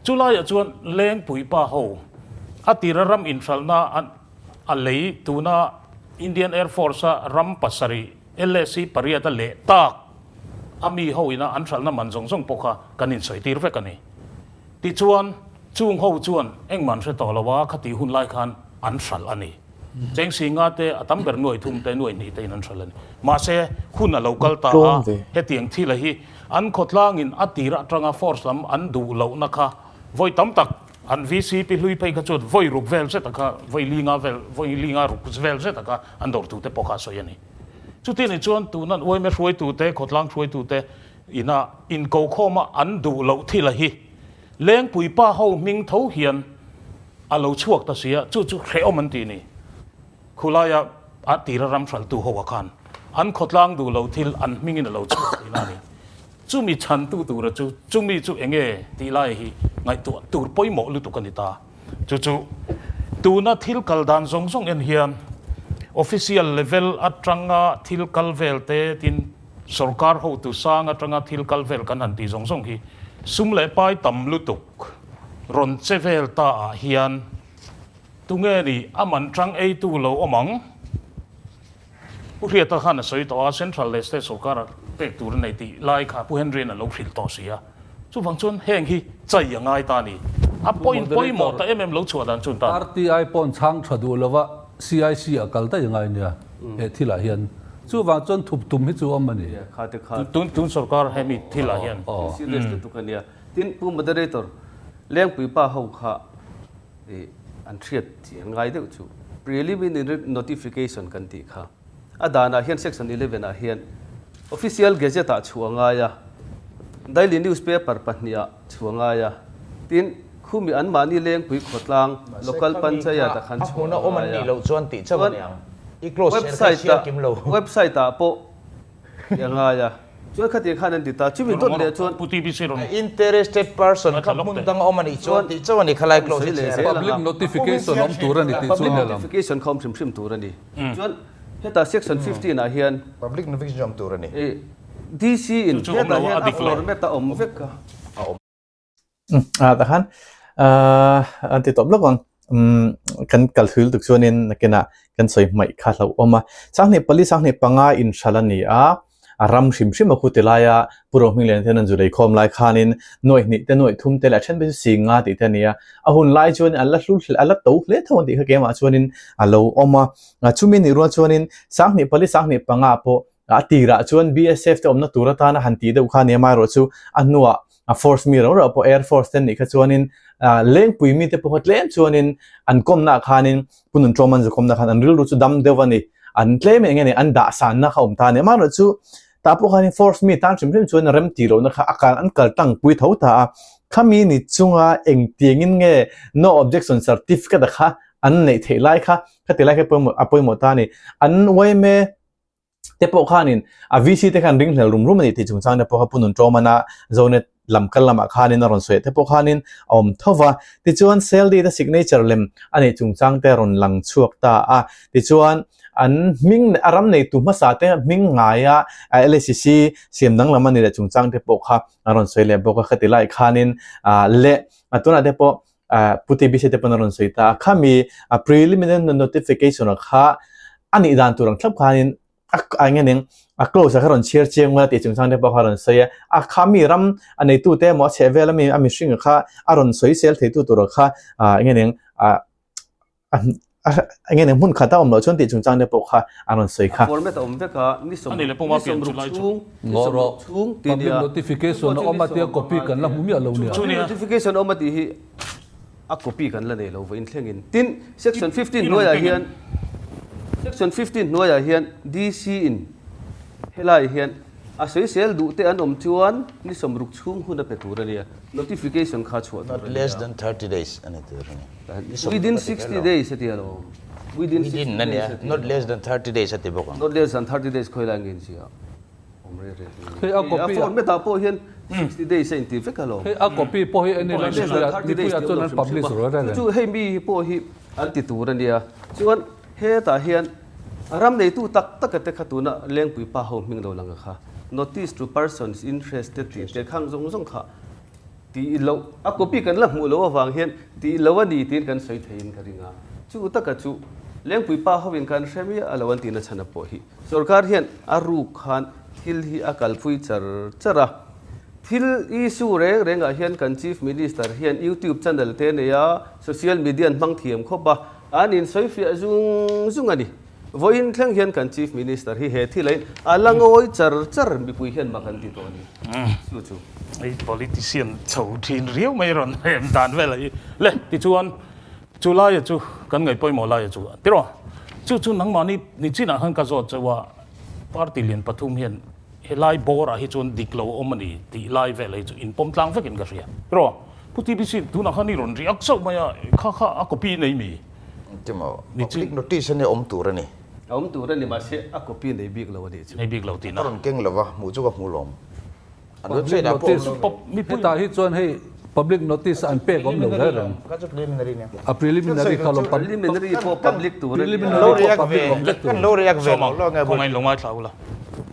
Speaker 2: Chu laiah chuan Lengpui pa ho a tira ram inhralhna a lei tuna Indian Air Force a ram pasarih LAC pariat a leh tak a mi ho ina an hralhna man zawng zawng pawh kha kan insawi tir vek a ni. Tichuan chung ho chuan engmah an hre tawh lo a, khatih hun lai khan an hralh a ni. Cheng Singa te a tam ber nuai thum te nuai hnih te in an hralh a ni. Mahse hun a lo kal ta a, hetiang thil a hi An khawtlangin a tir atanga force lam an duh lohna kha vawi tam tak an VCP hlui phei kha chuan vawi ruk vel zet a kha, vawi linga vel, vawi linga ruk vel zet a kha an dawrtute pawh kha a sawi a ni. Chuti ni chuan tuna an uaime hruaitute, khawtlang hruaitute ina inkokhawma an duh loh thil a hi Lengpui pa ho hming tho hian a lo chhuak ta si a, chu chu hrehawm an ti ni. Khulaia a tira ram hraltu ho ah khan. An khawtlang duh lo thil an hmingin a lo chhuak tih lai a ni. Chumi chhantu tura chu chumi chu enge tih lai hi ngaihtuah tur pawimawh lutuk a ni ta. Chu chu tuna thil kal dan zawng zawng en hian official level atanga thil kal vel te tin sorkar hotu sang atanga thil kal vel kan han tih zawng zawng hi sum leh pai tam lutuk rawn che vel ta ah hian tunge ni a man tang eitu lo awm ang? Pu Hriata khan a sawi tawh a, Central leh State sorkara pek tur a nei tih lai kha Pu Henry-a'n a lo hrilh tawh si a. Chuvang chuan heng hi chai a ngai ta a ni. A point pawimawh ta em em lo chhuah dan chu an ta a ni.
Speaker 3: RTI paw'n chhang tha duh lova CIC a kal daih a ngai nia he thilah hian. Chuvang chuan thup tum hi chu awm a ni.
Speaker 2: Tun tun sorkar hemi thilah hian.
Speaker 4: Thil serious lutuk a nia. Tin, Pu Moderator, Lengpui pa ho kha I an hriat tih an ngai deuh chu preliminary notification kan tih kha. A danah hian section 11 ah hian official gazette ah chhuah a ngai a, daily newspaper pahnihah chhuah a ngai a, tin khumi anmahni lengpui khawtlang local panchayat ah khan chhuah a ngai a. Chuan website ah website ah pawh Ti a ngai a. Chuan khati khan an ti ta. Chumi dawt leh chuan.
Speaker 2: Pu TBC rawn.
Speaker 5: Interested person kha hmun dang a awm a nih chuan tih chauh a ni khalai clause hi chhiar.
Speaker 3: Public notification awm tur a ni tih chu
Speaker 4: Public notification kha awm hrim hrim tur a ni. Chuan heta section 15 ah hian.
Speaker 5: Public notification awm tur a ni.
Speaker 4: DC in hetah hian a format a awm vek a.
Speaker 5: A awm.
Speaker 1: Ah takhan an ti tawp lawk ang kan kal hlui lutuk chuanin nakinah kan sawi hmaih kha hlauh awm a 2004 2005 inhral a ni a a ram hrim hrim a khu ti laia Pu Rohmingliana ten an zu lei khawm lai khanin nuaih hnih te nuaih thum te leh a then phei chu si nga tih te a ni a a hun lai chuan an la hlu a la to hle tho an tih kha keimah chuanin a lo awm a chumi nih rual chuanin 2004 2005 pawh A tirah chuan BSF te awmna tur atana han tih deuh kha nia amaherawh chu a hnuah a force mi rau rau pawh Air Force te an nih kha chuanin lengpui mite pawh kha tlem chuanin an kawmna ah khanin Pu Nunṭawm an zu kawmna khan an rilru chu dam deuh a ni. An tlem eng nge ni an dahsanna kha awm ta a ni. Amaherawh chu tah pawh khanin force mi tan hrim hrim chuan rem tih lohna kha a kal an kal tangpui tho ta a. Khami ni chunga engtiangin nge no objection certificate a kha an neih theih lai kha khati lai kha a pawimawh ta a ni. An yma te pawh khanin a VC te khan ringhlel rum rum a ni tih chungchang te pawh kha Pu Nunṭawmana Zonet lam kal lamah khanin a rawn sawi te pawh khanin a awm tho va. Tichuan Seldi te signature lem a neih chungchang te a rawn lang chhuak ta a. Tichuan an hming a ram neitu hmasa te hming ngaia LACC siam danglam a ni leh chungchang te pawh kha a rawn sawi leh bawk a. Khati lai khanin leh tunah te pawh Pu TBC te pawn a rawn sawi ta a, khami a preliminary notification a kha a nih dan tur ang thlap khanin a a eng nge a clause a kha rawn chhiar chiang ula tih chungchang te pawh kha a rawn sawi a, a khami ram a neitu te emaw a chheh vel ami a mihring a kha a rawn sawi sel theitu tur a kha eng nge a eng nge hmun khat a awm loh chuan tih chungchang te pawh kha a rawn sawi kha.
Speaker 4: A format a awm vek a, ni sawm
Speaker 2: Ani leh pawh
Speaker 4: ni
Speaker 2: pian chu
Speaker 4: sawmruk
Speaker 2: lai chu.
Speaker 4: chhung ni
Speaker 3: Ngaw
Speaker 4: sawmruk
Speaker 3: rawh.
Speaker 4: chhung ti
Speaker 3: Public
Speaker 4: nia.
Speaker 3: notification a awm a tia copy kan la hmu miah lo nia.
Speaker 2: Chu nia.
Speaker 4: Notification awm a tih hi a copy kan la nei lo vawiin thlengin. Tin, section 15 hnuaiah hian section 15 hnuaiah hian DC in helai hian a sawisel duh te an awm chuan ni sawmruk chhung hun a pe tur a nia. Notification kha chhuah tur a
Speaker 5: Not
Speaker 4: nia.
Speaker 5: less than 30 days a ni tur a ni.
Speaker 4: Within 60 days a ti alawm. Within 60 days a ti.
Speaker 5: Not less than 30 days a ti bawk ang.
Speaker 4: Not less than 30 days khawi lai nge in sia awm rei rei hle.
Speaker 3: Hei a copy
Speaker 4: a format ah pawh hian 60 days a inti vek alawm.
Speaker 3: Hei a copy pawh hi eni la mipui ah chuan an publish rawh reng.
Speaker 4: Chu chu hei mi hi pawh hi an ti tur a nia. Chuan hetah hian ram neitu tak tak a te kha tuna Lengpui pa ho hming lo lang a kha notice to persons interested tih te khang zawng zawng kha Tih loh, a copy kan la hmuh loh avang hian tih loh a ni tiin kan sawi theiin ka ring a. Chu taka chu Lengpui pa hovin kan hre miah a lo an tihna chhan a pawh hi. Sorkar hian a ruk khan thil hi a kalpui char char a. Thil issue reng rengah hian kan Chief Minister hian YouTube channel te nei a, social media an hmang thiam khawp a, an insawifiah zung zung a ni. Vawiin thleng hian kan Chief Minister hi he thil ain a la ngawi char char mipui hian mak an ti tawh a ni. Chu chu.
Speaker 2: Hei politician chho thin riau mai rawn hem dan vel a hi. Le tichuan chu laia chu kan ngaih pawimawh laia chu tiraw chu chu nangmahni ni chinah khan ka zawt chauh a party lian pathum hian helai bawrah hi chuan dik lo a awm a ni tih lai vel hi chu inpawm tlang vekin ka hria tiraw Pu TBC tunah khan i rawn riak chauh mai a kha kha a copy nei mi?
Speaker 5: Engtimaw? Public notice a nia awm tur a ni.
Speaker 4: A awm tur a ni mahse a copy nei bik lo a nih chu.
Speaker 2: Nei bik lo tihna.
Speaker 5: Ka rawn keng lo va, hmuh chu ka hmu lawm. An
Speaker 3: Public
Speaker 5: website ah pawh awm
Speaker 3: notice
Speaker 5: lo ve.
Speaker 3: Hetah hi chuan hei public notice an pek awm lo reng reng.
Speaker 5: Kha chu preliminary nia.
Speaker 3: A preliminary kha lawm
Speaker 4: Preliminary pawh public tur a nia.
Speaker 3: Preliminary pawh public awm vek tur.
Speaker 5: Kan lo react ve
Speaker 2: Sawm
Speaker 5: lo
Speaker 2: ang,
Speaker 5: lo nge
Speaker 2: khawngaih in lo ngaithla ula.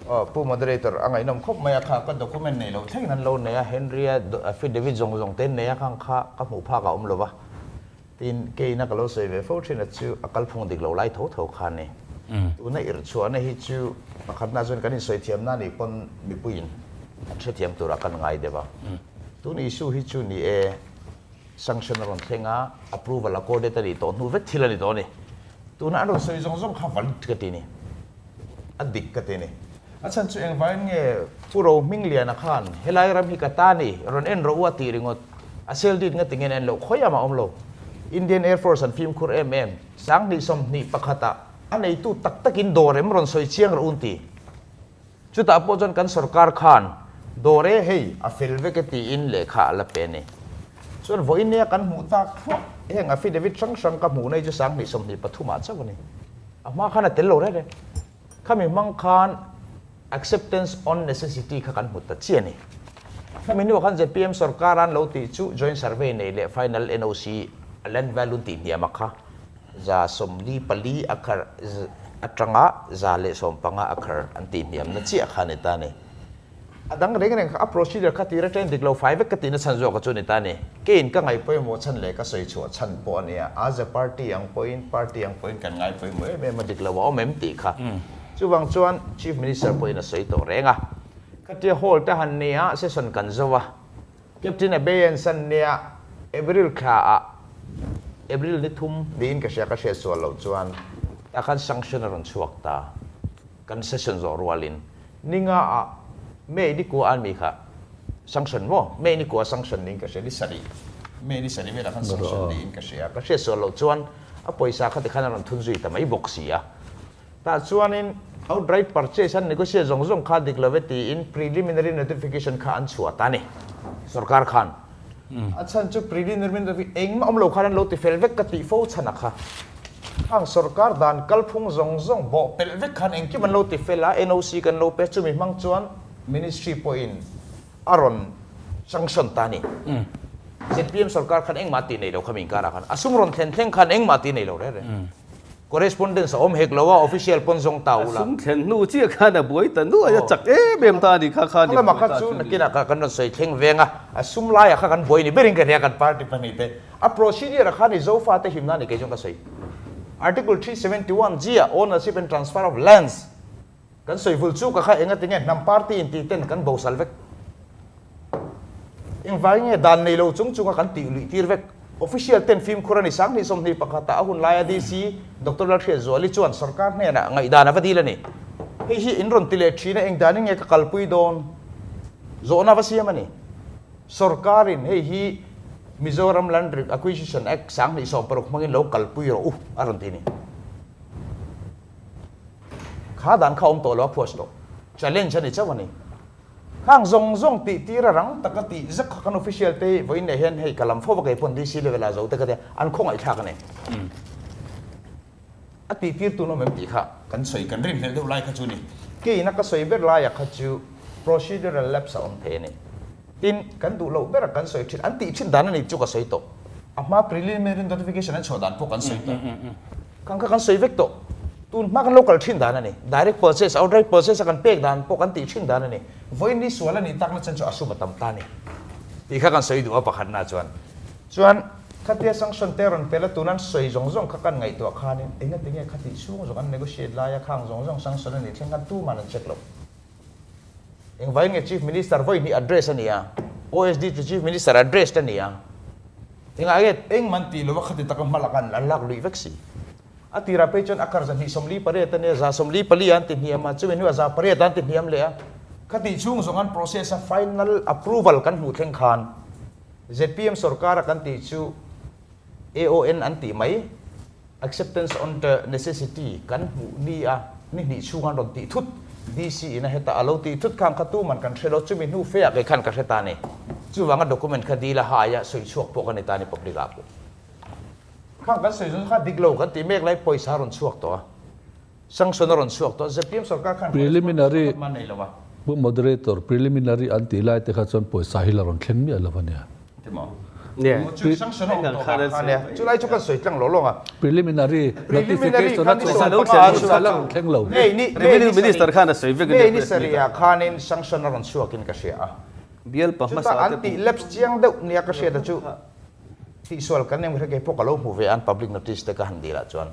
Speaker 5: Aw Pu Moderator a ngaihnawm khawp mai a kha ka document nei loh thlengin an lo nei a, Henry-a affidavit zawng zawng te an nei a khang kha ka hmuh phak a awm lo va. Tin, keina ka lo sawi ve fo thin a chu a kalphung dik lo lai tho tho kha a ni. Tuna irhchhuahna hi chu pakhatna chuan kan insawi thiamna nih pawn mipuiin an hrethiam turah kan ngai deuh a. Tun issue hi chu ni e, sanction a rawn thleng a, approval accorded a nih tawh hnu vek thil a ni tawh a ni. Tuna an rawn sawi zawng zawng kha valid ka ti ni. A dik ka ti ni. A chhan chu engvangin nge Pu Rohmingliana khan helai ram hi ka ta ni, rawn en rawh u a tih ringawt. A sel dit nga tingin en loh khawi amah awm lo. Indian Air Force an fimkhur em em. 20 21 ah a neitu tak takin dawr em rawn sawi chiang rawh u an ti. Chutah pawh chuan kan sorkar khan dawr e hei a fel vek e tiin lehkha a la pe a ni. Chuan vawiin nia kan hmuh tak thluah heng affidavit hrang hrang ka hmuh nei chu 20 23 ah chauh a ni. A hma khan a tel lo reng reng. Khami hmang khan acceptance on necessity kha kan hmu ta chiah a ni. Khami hnuah khan zpm sorkar an lo tih chu joint survey nei leh final NOC land value tih hniam a kha 44 acre atanga 115 acre an tih hniamna chiah kha a ni ta a ni. A dang reng reng kha a procedure kha tir atangin dik lo fai vek ka tihna chhan zawk a chu ni ta a ni. Keiin ka ngaih pawimawh chhan leh ka sawi chhuah chhan pawh a nia, as a party ang pawhin party ang pawhin kan ngai pawimawh em em a dik lo a awm em tih kha. Chuvang chuan Chief Minister pawhin a sawi tawh reng a. Khatia hall te han nia session kan zo a, Captain Abeyance an nia April thla ah April ni thum niin ka hria ka hriat sual loh chuan tah khan sanction a rawn chhuak ta. Kan session zawh rualin ninga ah May ni kua an mi kha sanction maw? May ni kua sanction niin ka hria, ni sarih, May ni sarih velah khan sanction niin ka hria. Ka hriat sual loh chuan a pawisa kha tikhan a rawn thun zui ta mai bawk si a. Tah chuanin outright purchase an negotiate zawng zawng kha dik lo e tiin preliminary notification kha an chhuah ta a ni sorkar khan. A chhan chu preliminary notification engmah awm lo khan an lo ti fel vek ka tih fo chhan a kha. Khang sorkar dan kalphung zawng zawng bawh pelh vek khan engkim an lo ti fel a, NOC kan lo pe chumi hmang chuan ministry pawhin a rawn sanction ta a ni. Zpm sorkar khan engmah tih nei lo kha mi inkarah khan a sum rawn thlen thleng khan engmah tih nei lo reng reng. Correspondence a awm hek lo a, official pawn zawng ta ula.
Speaker 4: A sum thlen hnu chiah khan a buai ta nuai a, chak em em ta a ni kha kha ni
Speaker 5: buai ta chu ni. Nakinah kan rawn sawi thleng veng a, a sum laiah kha kan buai ni berin ka hria kan party pahnih te. A procedure ah khan i Zofate himna a ni kei chuan ka sawi. Article 371 G ah Ownership and Transfer of Lands kan sawi vul chu ka kha enga tinge hnam party in tih ten kan bosal vek. Engvai nge dan nei lo chung chunga kan tih luih tir vek. Official ten fimkhur a ni 20 21 ah a hun laia DC Doctor Lalhriatzuali chuan sorkar hnenah ngaihdan a va dil a ni. Hei hi in rawn ti leh thin a engdanin nge ka kalpui dawn zawhna va siam a ni. Sorkarin hei hi Mizoram Land Acquisition Act 2016 hmangin lo kalpui rawh u a rawn ti a ni. Kha dan kha awm tawh lo a phuas tawh. Challenge a ni chauh a ni. Khang zawng zawng tih tir a rang taka tih zak kha kan official te vawiin leh hian hei ka lam fo va kei pawn DC level ah zo te ka tia an khawngaihthlak a ni. A tih tir tun awm em tih kha kan sawi kan rinhlelh deuh lai kha chu a ni. Keina ka sawi ber laia kha chu procedural lapse a awm thei a ni. Tin, kan duh loh bera kan sawi thin, an tih thin dan a ni chu ka sawi tawh. A hma preliminary notification an chhuah dan pawh kan sawi tawh. Kan kha kan sawi vek tawh. Tun hma kan lo kal thin dan a ni. Direct purchase, outright purchase a kan pek dan pawh kan tih thin dan a ni. Vawiin ni sual a nih takna chuan chu a sum a tam ta a ni. Tih kha kan sawi duh a pakhatna chuan. Chuan khatia sanction te rawn pel a tun an sawi zawng zawng kha kan ngaihtuah khanin engati nge khatih chhung zawng an negotiate laia khang zawng zawng sanction a nih thleng khan tuman an check lo. Engvai nge Chief Minister vawi hnih address a ni a, OSD chu Chief Minister address a ni a. Engah nge engman tih lova khati taka hma lak an lak luih vek si. A tirah phei chuan a kar 248 a nia, 144 an ti hniam a, chumi hnuah 800 an ti hniam leh a. Khatih chhung zawng an process a final approval kan hmuh thleng khan zpm sorkar a kan tih chu AON an tih mai, Acceptance on the necessity, kan hmuh ni a, ni hnih chhung an rawn tih thut, DC in a heta a lo tih thut khan kha tuman kan hre lo, chumi hnu fe ah kei khan ka hre ta ni. Chuvanga document kha dil a hai a, sawi chhuak pawh ka ni ta ni public ah pawh. Khang kan sawi zawng kha dik lo kan tih mek lai pawisa a rawn chhuak tawh a. Sanction a rawn chhuak tawh. ZPM sorkar khan
Speaker 3: Preliminary
Speaker 5: pakhat mah nei lo a.
Speaker 3: Pu Moderator, preliminary an tih lai te kha chuan pawisa hi la rawn thleng miah lo a nia.
Speaker 5: Ti maw? Chu sanction a awm tawh vang kha nia. Chu lai chu kan sawi tlang lo lawng a.
Speaker 3: Preliminary
Speaker 5: Preliminary
Speaker 3: notification
Speaker 5: kha
Speaker 3: a
Speaker 5: ni
Speaker 3: chhuah
Speaker 5: sawm panga a
Speaker 3: pawisa la
Speaker 5: chhuak.
Speaker 3: rawn thleng lo.
Speaker 5: May ni May
Speaker 4: Revenue
Speaker 5: ni
Speaker 4: Minister
Speaker 5: sarih
Speaker 4: khan a sawi vek a nia
Speaker 5: May ni
Speaker 4: press meet
Speaker 5: sarih
Speaker 4: ah.
Speaker 5: ah khanin sanction a rawn chhuakin ka hria a.
Speaker 4: Bial pa
Speaker 5: Chutah
Speaker 4: hmasa
Speaker 5: an
Speaker 4: te
Speaker 5: tih lapse chiang deuh nia ka hriat a chu. Tihsual kan nem kha keipawh ka lo hmu ve an public notice te ka han dil ah chuan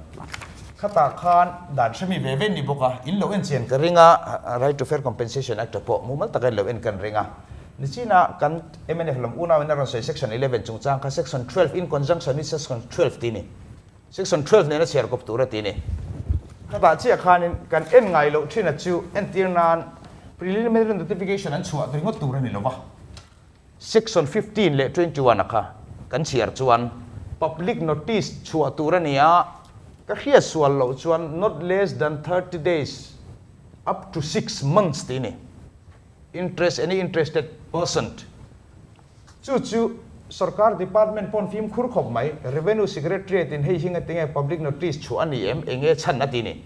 Speaker 5: khatah khan dan hremi ve ve ni bawk a, in lo en chian ka ring a, Right to Fair Compensation Act ah pawh mumal taka in lo en kan ring a, nichina kan mnf lam unau in a rawn sawi section 11 chungchang kha section 12 in conjunction with section 12 tih a ni, section 12 nena chhiar kawp tur a ti a ni. Khatah chiah khanin kan en ngai loh thin a chu entir nan preliminary notification an chhuah ringawt tur a ni lo va. Section 15 leh 21 a kha kan chhiar chuan public notice chhuah tur a ni a, ka hriat sual loh chuan not less than 30 days up to 6 months tih a ni. Interest any interested person chu chu sorkar department pawn fimkhur khawp mai, Revenue Secretariat in hei hi ngatinge public notice chhuah a ni em, enge chhan a ti ni.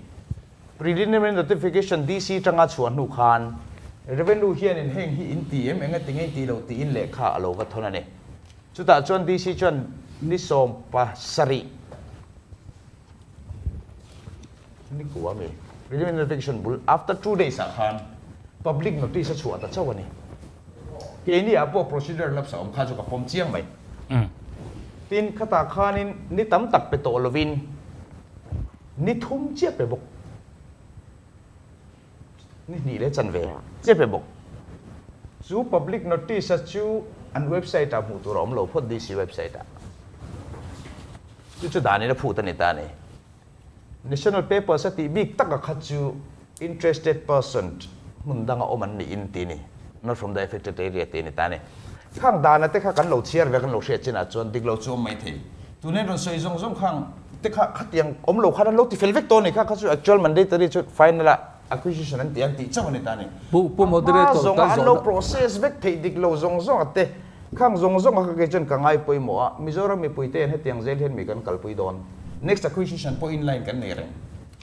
Speaker 5: Preliminary Notification DC tanga chhuah hnu khan Revenue hianin heng hi in ti em eng atinge in tih loh tiin lehkha a lo va thawn a ni. Chutah chuan DC chuan ni 17 ni kua mi Preliminary Notification bul after 2 days ah khan Public Notice a chhuah ta chauh a ni. Keini ah pawh procedure lapse a awm kha chu ka pawm chiang mai. Tin khatah khanin ni tam tak pe tawh lovin Ni thum chiah pe bawk. Ni hnih leh chanve chiah pe bawk. Chu public notice a chu an website ah hmuh tur a awm lo phawt DC website ah. Chu chu dan in a phut a ni ta a ni. National papers a tih bik tak a kha chu interested person hmun danga awm an nih in ti ni. Not from the affected area tih a ni ta a ni. Khang dana te kha kan lo chhiar ve kan lo hriat chinah chuan dik lo chu awm mai thei. Tuna rawn sawi zawng zawng khang te kha khatiang awm lo khan an lo ti fel vek tawh a ni kha, kha chu actual mandatory chu final ah acquisition an ti an tih chauh a ni ta a ni.
Speaker 3: Pu Pu
Speaker 5: A hma
Speaker 3: Moderator
Speaker 5: zawng
Speaker 3: kan
Speaker 5: ah an
Speaker 3: zawhna.
Speaker 5: lo process vek theih dik lo zawng zawng a te khang zawng zawng a kha kei chuan ka ngai pawimawh a, Mizoram mipui te hian hetiang zel hian mi kan kalpui dawn. Next acquisition pawh inline kan nei reng.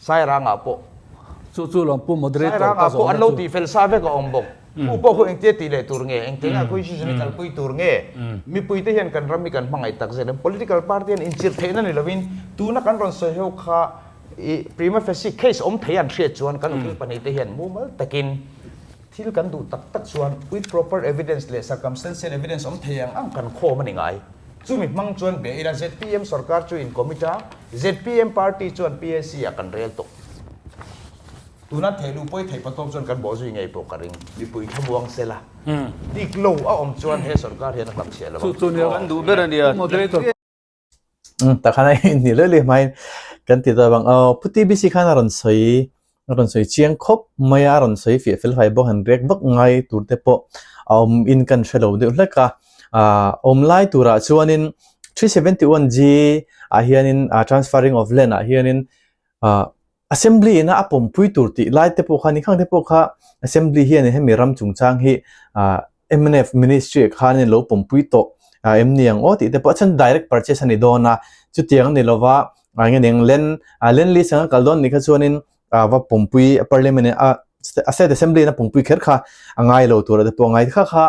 Speaker 5: Sairangah pawh.
Speaker 3: Chu chu lawm Pu Moderator ka
Speaker 5: Sairangah pawh
Speaker 3: zawhna
Speaker 5: an lo
Speaker 3: chu.
Speaker 5: tih fel sa vek a awm bawk. Pu pawh khu engtia tih leh tur nge, engtiang acquisition hi kalpui tur nge? Mipuite hian kan ram hi kan hmangaih tak zel em? Political party hian inchirh theihna ni lovin tuna kan rawn sawi ho kha i prima facie case awm thei an hriat chuan kan ukil pahnihte hian mumal takin thil kan duh tak tak chuan with proper evidence leh circumstantial evidence awm thei ang ang kan khawm a ni ngai. Chumi hmang chuan bia ila zpm sorkar chu in commit a, zpm party chuan PAC ah kan rel tawh. Tuna thehluh pawi theih patawk chuan kan bawhzui ngei pawh ka ring. Mipui thlamuang se la, dik lo a awm chuan he sorkar hian a hlam chhiah lo ang.
Speaker 4: Kan duh ber a nia.
Speaker 1: Takhan a inhnih leh leh hmain kan ti ta bang aw Pu TBC khan a rawn sawi a rawn sawi chiang khawp mai a, a rawn sawi fiah fel fai bawk han rek vak ngai tur te pawh a awm in kan hre lo deuh hlek a, ah awm lai turah chuanin 371G ah hianin ah transferring of land ah hianin ah Assembly ina a pawmpui tur tih lai te pawh kha ni khang te pawh kha Assembly hian hemi ram chungchang hi ah mnf ministry ah khan in lo pawmpui tawh ah em ni ang aw tih te pawh a chhan direct purchase a ni dawn a chutiang a ni lova ah nge ning land ah land lease anga kal dawn ni kha chuanin ah va pawmpui parliament a a state assembly in a pawmpui kher kha a ngai lo tur te pawh a ngai kha kha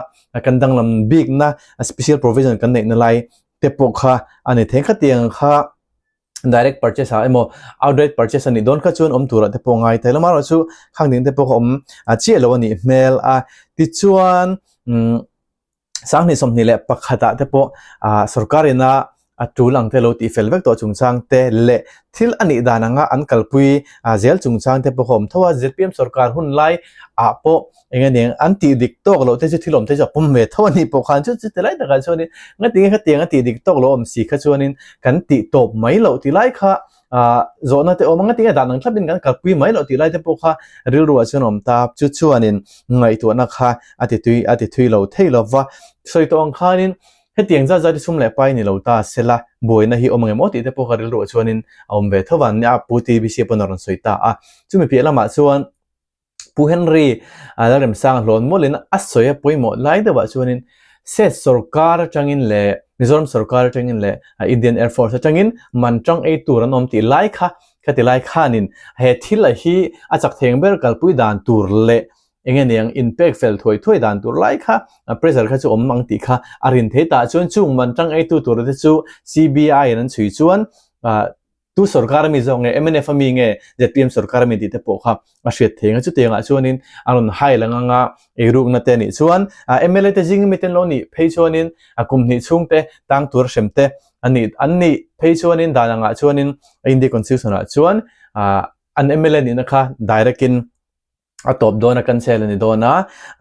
Speaker 1: kan danglam bikna special provision kan neihna lai te pawh kha a ni thei khatiang kha. Direct purchase ah emaw outright purchase a nih dawn kha chuan awm turah te pawh ngai thei lo amaherawhchu chu khang ding te pawh kha awm chiah lo a nih hmel a tichuan umm 2021 ah te pawh ah sorkar ina a tul ang te lo tih fel vek tawh chungchang te leh thil a nih dan anga an kalpui zel chungchang te pawh kha awm tho a zpm sorkar hun lai ah pawh Eng nge ning an tih dik tawk loh te chu thil awm te chu a pawm ve tho a nih pawh khan chu chu ti lai takah chuanin ngatinge khatiang a tih dik tawk loh awm si kha chuanin kan tih tawp mai loh ti lai kha ah zawhna te awm a ngatinge dan ang thlapin kan kalpui mai loh tih lai te pawh kha rilru ah chuan a awm ta chu chuanin ngaihtuahna kha a ti tui a ti thui lo thei lo va sawi tawh ang khanin hetiang zat zat hi sum leh pai ni lo ta sela buaina hi awm ang em aw tih te pawh kha rilru ah chuanin a awm ve tho va nia Pu TBC pawn a rawn sawi ta a chumi piah lamah chuan Pu Henry Lalremsanga hlawn mawlhin a sawi a pawimawh lai deuhah chuanin State sorkar atangin leh Mizoram sorkar atangin leh Indian Air Force atangin man tang ei tur an awm tih lai kha. Khati lai khanin he thil a hi a chak theng ber kalpui dan tur leh enge niang inpek fel thuai thuai dan tur lai kha pressure kha chu awm ang tih kha a rin thei tah chuan chung man tang eitu tur te chu CBI in an chhui chuan tu sorkar ami zawk nge mnf ami nge zpm sorkar ami tih te pawh kha a hriat thei ang a chutiang ah chuanin a rawn hai lang anga eirukna te anih chuan mla te zing ami te an lo nih phei chuanin a kum hnih chhung te tang tur hrem te anih an nih phei chuanin dan angah chuanin India constitution ah chuan an mla nihna kha direct in a tawp dawn a cancel a ni dawn a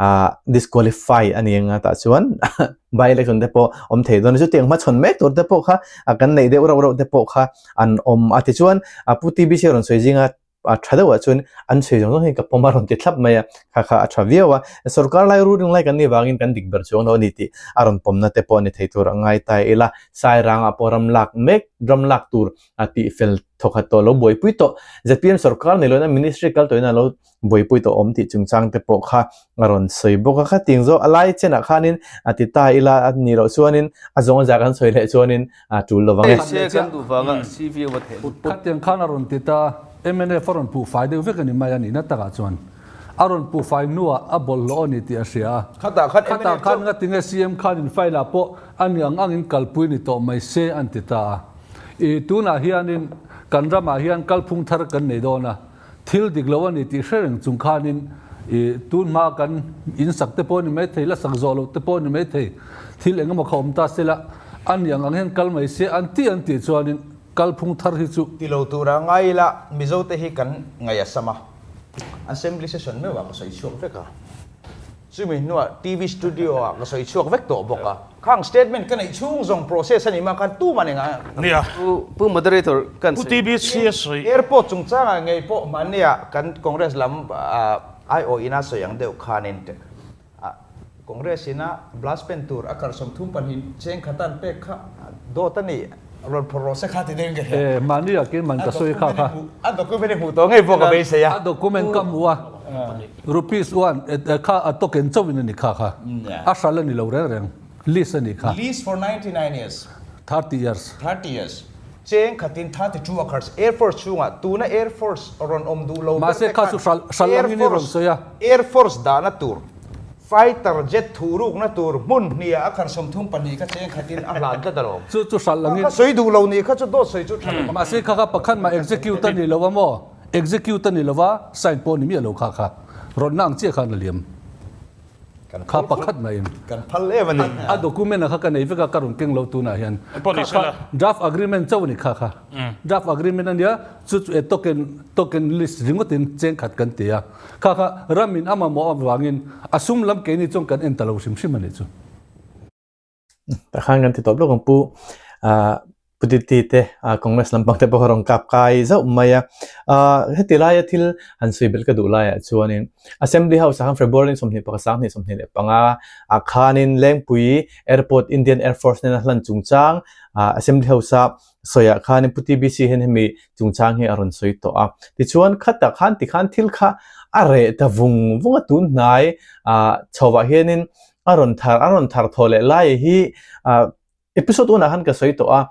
Speaker 1: ah disqualify a ni anga tah chuan by election te pawh awm thei dawn a chutiang hmachhawn mek tur te pawh kha a kan neih deuh rauh rauh te pawh kha an awm a tichuan a pu TBC a rawn sawi zinga a tha deuhah chuan an sawi zawng zawng hi ka pawm a rawn ti thlap mai a kha kha a tha viau a sorkar lai ruling lai kan nih vangin kan dik ber chuang lo a ni tih a rawn pawmna te pawh a ni thei tur a ngai ta ila Sairangah pawh ram lak mek ram lak tur a tih fel thawkhat tawh lo buaipui tawh zpm sorkar ni loin a ministry kal tawhin a lo buaipui tawh awm tih chungchang te pawh kha a rawn sawi bawk a khating zawh a lai chenah khanin a ti ta ila a nih loh chuanin a zawng a zah kan sawi leh chuanin a tul lo vang e.
Speaker 4: Se kan duh vanga CV a va theh lut.
Speaker 3: Khatiang khan a rawn ti ta mnf a rawn puh fai deuh vek a ni mai a nihna takah chuan a rawn puh fai hnuah a bawlhhlawh a ni tih a hria a.
Speaker 5: Khatah khan
Speaker 3: Khatah khan ngatinge CM khanin file ah pawh a ni ang angin kalpui ni tawh mai se an ti ta a. I tunah hianin kan ramah hian kalphung thar kan nei dawn a, thil dik lo a ni tih hre reng chung khanin i tun hma kan insak te pawh a ni mai thei, la sak zawh loh te pawh a ni mai thei, thil eng emaw kha awm ta se la, a ni ang ang hian kal mai se an tih an tih chuanin kalphung thar hi chu.
Speaker 5: Ti lo tura ngai ila Mizote hi kan ngaih a sam a, Assembly session meuhah ka sawi chhuak vek a. Chumi hnuah TV studio ah ka sawi chhuak vek tawh bawk a. Khang statement ka neih chhung zawng process a nih mah khan tuman engah
Speaker 2: Nia.
Speaker 4: Pu Moderator kan
Speaker 2: Pu
Speaker 4: sawi.
Speaker 2: TBC a sawi.
Speaker 5: Airport chungchangah ngei pawh hmannia kan Congress lam aiawh ina sawi ang deuh khanin Congress ina blast pen tur a kar 32 cheng khatan pek kha dawt a nih rawn phawrh rawh se kha ti deuhin ka hria.
Speaker 3: E, mahni ah keimah ka sawi kha kha.
Speaker 5: A document i hmuh tawh ngei pawh ka beisei a.
Speaker 3: A document ka hmu a. Rupees one kha a token chauh in a ni kha kha. A hral a ni lo reng reng. List a ni kha.
Speaker 5: Lease for 99 years.
Speaker 3: 30 years.
Speaker 5: 30 years. Cheng khatin 32 a kharch Air Force chhungah tuna Air Force rawn awm duh lo ber
Speaker 3: Mahse
Speaker 5: te
Speaker 3: kha chu
Speaker 5: khan
Speaker 3: hral hral
Speaker 5: Air
Speaker 3: angin i rawn
Speaker 5: Force
Speaker 3: sawi a.
Speaker 5: Air Force dahna tur Fighter jet thuhrukna tur hmun hniah a khar 32 kha cheng khatin a hlan tlat alawm.
Speaker 3: Chu chu hral angin.
Speaker 5: Kha sawi duh lo nih kha chu dawt sawi chu tha lo.
Speaker 3: Mahse kha kha pakhat mah execute a ni lo a maw? Execute a ni lo va, sign pawh ni miah lo kha kha rawnna ang chiah khan a liam. Kha pakhat mah in.
Speaker 5: Kan phal em a ni.
Speaker 3: A document a kha ka nei vek a, ka rawn keng lo tunah hian.
Speaker 2: Pawh ni sela.
Speaker 3: Draft agreement chauh a ni kha kha. Draft agreement a nia, chu chu e token token list ringawt in cheng khat kan ti a. Kha kha ram in a mamawh avangin a sum lam keini chuan kan en ta lo hrim hrim a nih chu.
Speaker 1: Tah khan kan ti tawp lawk ang pu Pu Titi te Congress lampang te pawh a rawn kap kai zauh mai a. Heti laia thil han sawi belh ka duh laiah chuanin Assembly House ah khan February 21 25 ah khanin Lengpui Airport Indian Air Force nena hlan chungchang Assembly House a sawiah khanin Pu TBC hian hemi chungchang hi a rawn sawi tawh a. Tichuan khatah khan tikhan thil kha a reh ta vung vung a tun hnai chhovah hianin a rawn thar a rawn thar thaw leh lai hi ah episode unah khan ka sawi tawh a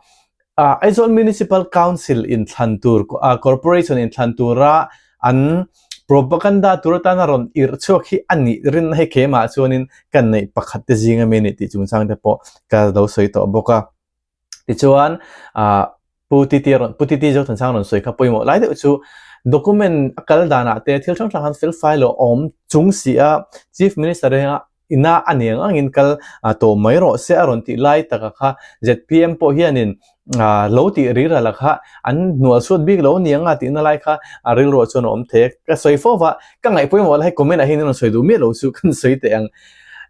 Speaker 1: ah Aizawl Municipal Council inthlan tur ah Corporation inthlan tura an propaganda tur atana rawn irh chhuak hi a nih rinna hei keimah chuanin kan neih pakhat te zinga mi a nih tih chungchang te pawh ka lo sawi tawh bawk a. Tichuan ah Pu Titi rawn Pu Titi Zothansang rawn sawi kha pawimawh lai deuh chu document a kal danah te thil hrang hrang khan fel fai lo a awm chung si a Chief Minister ringa ina a nih ang angin kal tawh mai rawh se a rawn tih lai taka kha zpm pawh hianin ah lo tih ri ral a kha an hnual suat bik lo a ni ang a tihna lai kha a rilruah chuan a awm thei a ka sawi fo va ka ngaih pawimawh lai comment ah hian in rawn sawi duh miah lo chu kan sawi teh ang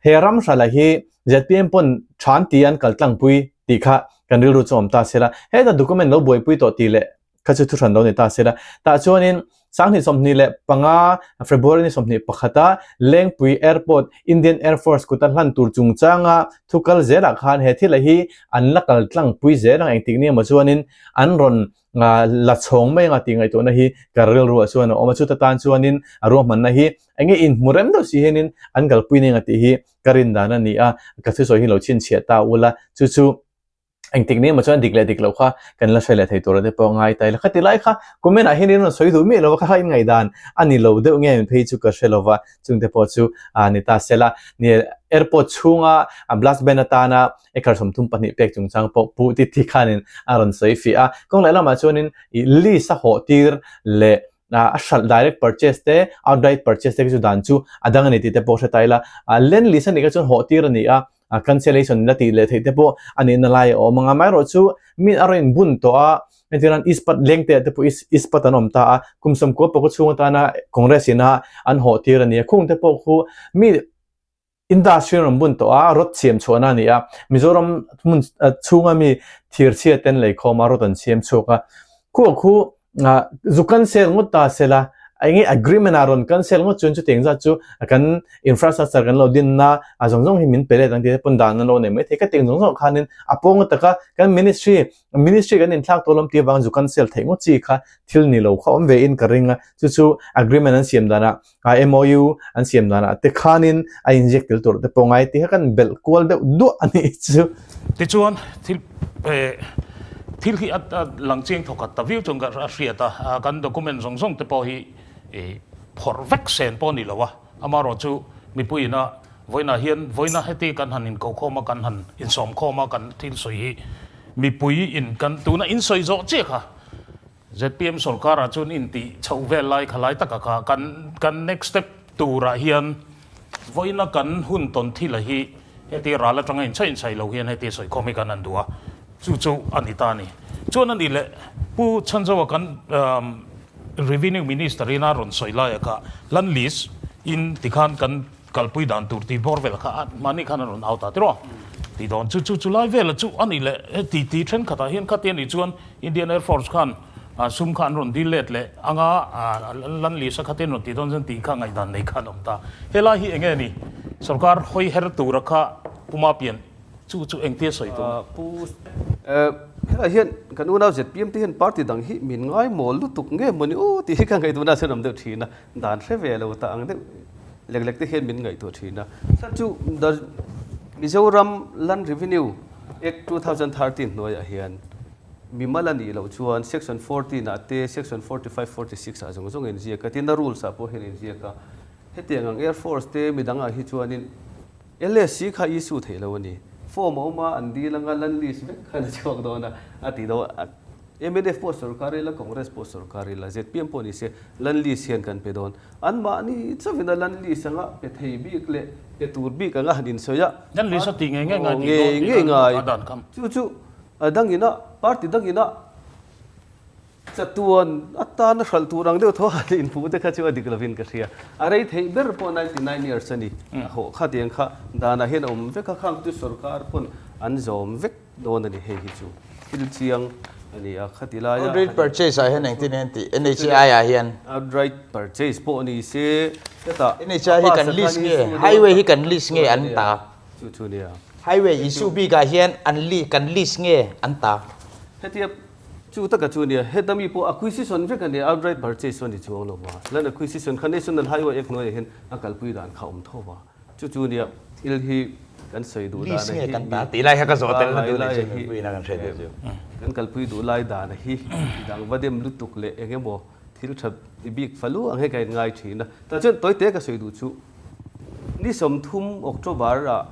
Speaker 1: he ram hrala hi zpm pawn than ti an kal tlangpui tih kha kan rilru chu awm ta sela heta document lo buaipui tawh tih leh kha chu thuhran lo ni ta sela tah chuanin 2025 February ni 21 a Lengpui Airport Indian Air Force kuta hlan tur chungchanga thu kal zelah khan he thil hi an la kal tlangpui zel ang engtik ni emaw chuanin an rawn la chhawng mai anga tih ngaihtuahna hi ka rilruah chuan a awm a chuta tan chuanin a ruahmanna hi enge inhmu rem deuh si hianin an kalpui ning a tih hi ka rin dan a ni a, ka thusawi hi lo chhinchhiah ta ula, chu chu Engtik ni emaw chuan dik leh dik loh kha kan la hre leh thei tur a te pawh ngai ta ila. Khati lai kha comment ah hian in rawn sawi duh miah lo a, kha kha in ngaihdan a ni lo deuh nge min phei chu ka hre lo va, chung te pawh chu a ni ta se la. Ni airport chhunga a blast band atana acre 32 pek chungchang pawh pu ti ti khanin a rawn sawi fiah a. Kawng leh lamah chuanin ih lease a hawh tir leh a hralh direct purchase te outright purchase te khi chu dan chu a dang a ni tih te pawh hre ta ila. Land lease a nih kha chuan hawh tir a ni a. a cancellation la tih leh theih te pawh a nihna lai a awm ang a, amaherawh chu mi a rawn inbun tawh a, entirnan Ispat lengte ah te pawh Ispat an awm ta a, kum 90 pakua chhung atana Congress ina an hawh tir a ni a, khung te pawh khu mi industry an rawn bun tawh a, rod siam chhuahna a ni a, Mizoram hmun chhunga mi thirchhia ten leikhawm a rod an siam chhuak a, khu ah khu Zu cancel ngawt ta sela, eng nge agreement ah rawn cancel ngawt chuan chutiang zat chu kan infrastructure kan lo dinna a zawng zawng hi min pe let ang tih te pawn dan an lo nei mai thei. Ka tih zawng zawng khanin a pawng ataka kan ministry ministry kan inthlak tawh lawm tih avang zu cancel theih ngawt chi kha thil ni lo kha awm ve in ka ring a, chu chu agreement an siam danah a MOU an siam danah te khanin a inziak tel tur te pawh ngai tih kha kan belh kual deuh duah a nih chu.
Speaker 2: Tichuan thil thil hi a lang chiang thawkhat ta viau chuan ka hriat a, kan document zawng zawng te pawh hi phawrh vek sen pawh a ni lo a, amaherawhchu mipui ina vawiinah hian vawiina heti kan han inkokhawm a, kan han insawmkhawm a, kan thil sawi hi mipui in kan tuna insawi zawh chiah kha Zpm sorkarah chuan intih chhoh vel lai kha lai taka kha kan kan next step turah hian vawiina kan hun tawn thila hi heti ral atanga inchhaih inchhaih lo hian heti sawikhawm hi kan han duh a, chu chu a ni ta a ni. Chuan a ni leh Pu Chhanzoa kan Revenue Minister in a rawn sawi laia kha land lease in tikhan kan kalpui dan tur tih bawr vel kha a mahni khan a rawn out a tiraw tih dawn chu chu chulai vela chu a nih leh heti tih thenkhatah hian khati a nih chuan Indian Air Force khan sum kha an rawn dil let leh anga lan lisa khati an rawn tih dawn chuan tih kha ngaihdan nei kha an awm ta helai hi enge ni sorkar hawi her tura kha puma pian chu chu engtia sawi tum.
Speaker 4: Pu helai hian kan unau zpm te hian party dang hi min ngaimawl lutuk nge mawni aw tih hi ka ngaihtuahna a chuan awm deuh thin a. Dan hre ve lo ta ang deuh lek lek te hian min ngaihtuah thin a. Chhan chu the Mizoram Land Revenue Act 2013 hnuaiah hian mimal a nih loh chuan Section 14 ah te, Section 45, 46 ah zawng zawng a inziak a, tin a rules ah pawh hian a inziak a. Hetiang ang Air Force te midang ah hi chuanin LSC kha issue theih lo a ni. Form a awm a, an dil anga land list vek khan a chhuak dawn a, a ti dawn a. Mnf pawh sorkar ila, Congress pawh sorkar ila, zpm pawh ni se land list hian kan pe dawn. Anmahni chauhin a land list anga pe thei bik leh pe tur bik anga han insawi a.
Speaker 2: Land list a tih ngei ngei ngai tih dawn tih nan a dan kham.
Speaker 4: Chu chu dangina party dangina chatuan atana hralh tur ang deuh tho han inhmuh te kha chu a dik lovin ka hria. A rei theih ber pawh 99 years a ni. A hawh kha tiang kha danah hian a awm vek a, khang chu sorkar pawn an zawm vek dawn a ni hei hi chu thil chiang a ni a khati laia
Speaker 5: Outright purchase ah hian engtin hian tih NHAI ah hian.
Speaker 4: Outright purchase pawh ni se hetah
Speaker 5: NHAI hi kan list nge highway hi kan list nge an ta.
Speaker 4: Chu chu nia.
Speaker 5: Highway issue bik ah hian an li kan list nge an ta.
Speaker 4: Hetia chu taka chu nia heta mi pawh acquisition vek a nia outright purchase chu a ni chuang lo va land acquisition kha National Highway Act hnuaiah hian a kalpui dan kha a awm tho va. Chu chu nia thil hi kan sawi duh
Speaker 5: dana hi mi lai kha ka zawh tel na duh leh chu mipui ina kan hriat duh chu.
Speaker 4: Kan kalpui duh lai dana hi midang va dem lutuk leh eng emaw thil tha ti bik falu ang hi ka in ngai thin a. Tah chuan tawite ka sawi duh chu ni 30 October ah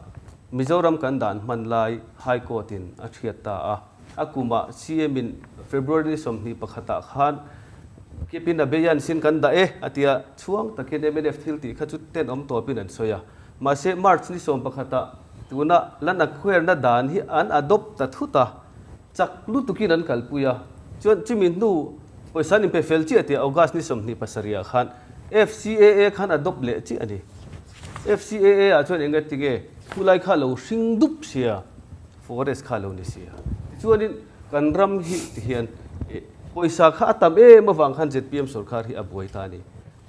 Speaker 4: Mizoram kan dan hman lai High Court in a thiat ta a. A kumah CM in February ni 21 ah khan Kip in a bei an sin kan dah e a ti a, chhuang takin mnf thil tih kha chu tenawm tawpin an sawi a. Mahse March ni 11 ah tuna lan acquire-na dan hi an adopt ta thut a, chak lutukin an kalpui a. Chuan chumi hnu pawisa an inpe fel chiah tih August ni 27 ah khan FCAA khan adopt leh chiah a ni. FCAA ah chuan engatinge khulai kha lo hring dup sia. Forest kha lo ni si a. Tichuanin kan ram hi tihian pawisa kha a tam em avang khan zpm sorkar hi a buai ta a ni.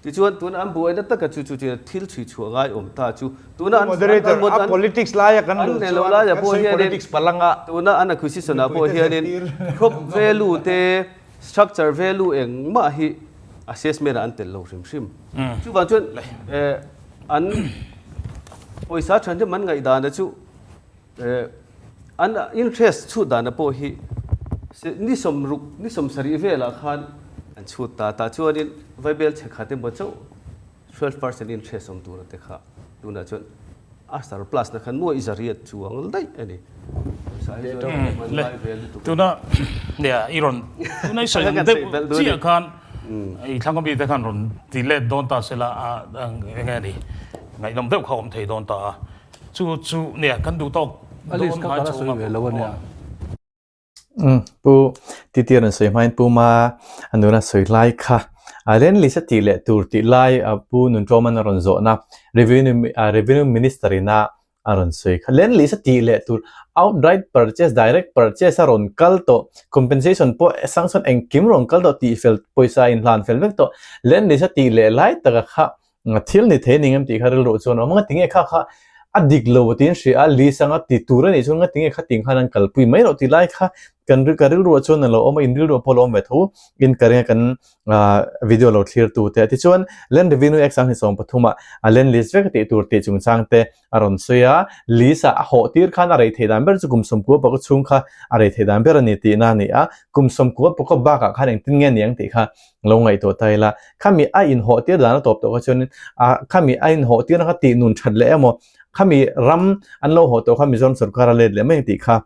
Speaker 4: Tichuan tuna an buaina taka chu chu chu thil chhui chhuah ngai awm ta chu tuna an
Speaker 5: Moderator, a politics laia kan luh chuan kan sawi politics palanga
Speaker 4: tuna an acquisition ah pawh hianin crop value te structure value engmah hi assessment ah an tel lo hrim hrim. Chuvang chuan an pawisa than hi an ngaihdan a chu. An interest chhut dana pawh hi ni 60, ni 70 velah khan an chhut ta. Tah chuanin Vaibel chhekhat emaw chauh 12% interest awm tura te kha tunah chuan a surplus na kha nuaih zariat chuang daih a ni.
Speaker 2: Le, tuna nia i rawn tuna i sawi ang deuh chiah khan i thlang ami te khan rawn ti let dawn ta sela a eng nge ni ngaihnawm deuh kha awm thei dawn ta a. Chu chu nia kan duh tawk dawn ngai chhung a
Speaker 3: lo ania.
Speaker 1: Pu Titi rawn sawi hmain Pu Ma a nuna sawi lai kha Len list a tih leh tur tih lai Pu Nunṭawman a rawn zawhna Revenue Revenue Minister ina a rawn sawi kha Len list a tih leh tur outright purchase direct purchase a rawn kal tawh compensation pawh sanction engkim rawn kal tawh tih fel pawisa inhlan fel vek tawh Len list a tih leh lai taka kha Thil ni thei ning em tih kha rilruah chuan a awm a, ngatinge kha kha a dik lo tiin hria a, list anga ti tur a nih chuan ngatinge kha ting khan an kalpui mai loh tih lai kha kan ka rilruah chuan a lo awm a, in rilruah pawh a lo awm ve tho in ka ring a kan video lo thlir tu te. Tichuan Land Revenue Act 2013 ah land list vek a tih tur tih chungchang te a rawn sawi a, list ah a hawh tir khan a rei theih dan ber chu kum 94 chhung kha a rei theih dan ber a ni tihna a ni a, kum 94 bakah khan engtin nge niang tih kha lo ngaihtuah ta ila, khami a inhawh tir dan a tawp tawh kha chuanin ah khami a inhawh tirna kha tih nun that leh emaw khami ram an lo hawh tawh kha Mizoram sorkar a let leh mai ang tih kha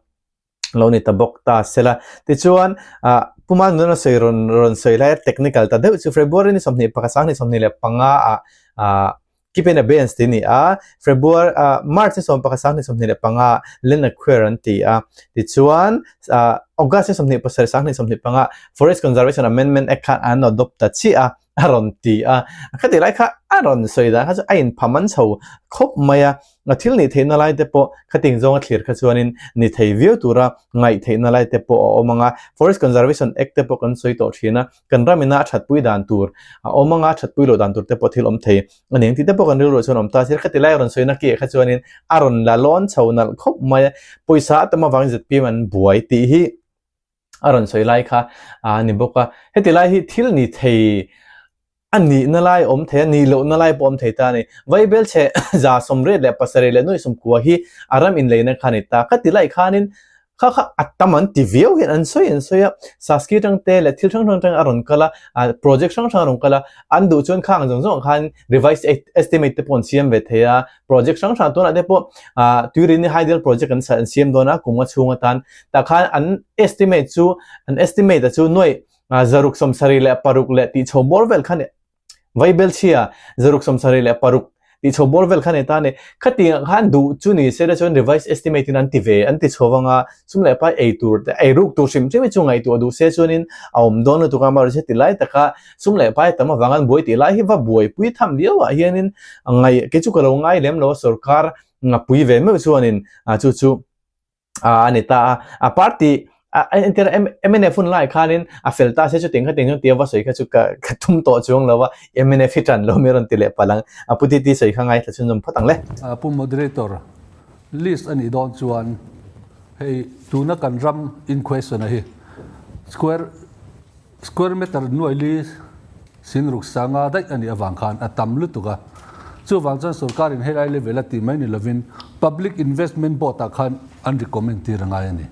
Speaker 1: lo ni ta bawk ta sela. Tichuan ah Puma nuna sawi rawn rawn sawi lai a technical ta deuh chu February ni 21 2025 ah ah Keep in abeyance tih a ni a, February ah March ni 11 2025 Land Acquire an ti a, tichuan ah August ni 27 2025 Forest Conservation Amendment Act khan an adopt ta chiah a, a rawn ti a, khati lai kha a rawn sawi dan kha chu a inpham an chho khawp mai a, thil nih theihna lai te pawh khating zawnga thlir kha chuanin ni thei viau tura ngaih theihna lai te pawh a awm ang a, Forest Conservation Act te pawh kan sawi tawh thin a, kan ram ina a thatpui dan tur a awm anga a thatpui loh dan tur te pawh thil awm thei a ni ang tih te pawh kan rilruah chuan awm ta thil khati lai a rawn sawi na ki ah kha chuanin a rawn la lawn chho nalh khawp mai a pawisa a tam avangin zpm an buai tih hi a rawn sawi lai kha a ni bawk a heti lai hi thil ni thei a nihna lai awm thei a nih lohna lai pawh awm thei ta a ni vaibel chhe 87 leh 90 hi a ram inleina kha a ni ta khati lai khanin Kha kha a tam an ti viau hian an sawi an sawi a, Saski tang te leh thil hrang hrang tang a rawn kal a, ah project hrang hrang a rawn kal a, an duh chuan khang zawng zawng ah khan revised estimate te pawh an siam ve thei a, project hrang hrang tunah te pawh ah Tuirini Hydel project an an siam dawn a kum nga chhung atan tah khan an estimate chu an estimate a chu nuaih 676 leh tih chho bawr vel kha Vaibelchhia, 676, tih chho bawr vel kha nei ta a ni. Khatiang khan duh chu ni se la chuan revised estimate in an ti ve, an ti chho vang a, sum leh pai ei tur te, ei ruk tur hrim hrim hi chu ngaihtuah duh se chuanin a awm dawn lutuk a, amaherawhchu heti lai taka sum leh pai tam avanga an buai tih lai hi va buaipui tham viau ah hianin ngaih kei chu ka lo ngai lem lo a, sorkar ngapui ve meuh chuanin chu chu a ni ta a, a party a entir mnf hun lai khanin a fel ta se chuting khating chuan tia va sawi kha chu ka ka tum tawh chuang lo a, mnf hi tan lo mi rawn ti leh palh ang, a pu titi sawi kha ngaithla chhunzawm phawt ang le.
Speaker 3: Pu Moderator, list a nih dawn chuan hei tuna kan ram in question a hi square Square meter nuai li sin ruk sanga daih a nih avang khan a tam lutuk a. Chuvang chuan sorkarin helai level a tih mai ni lovin Public Investment Board ah khan an recommend tir a ngai a ni.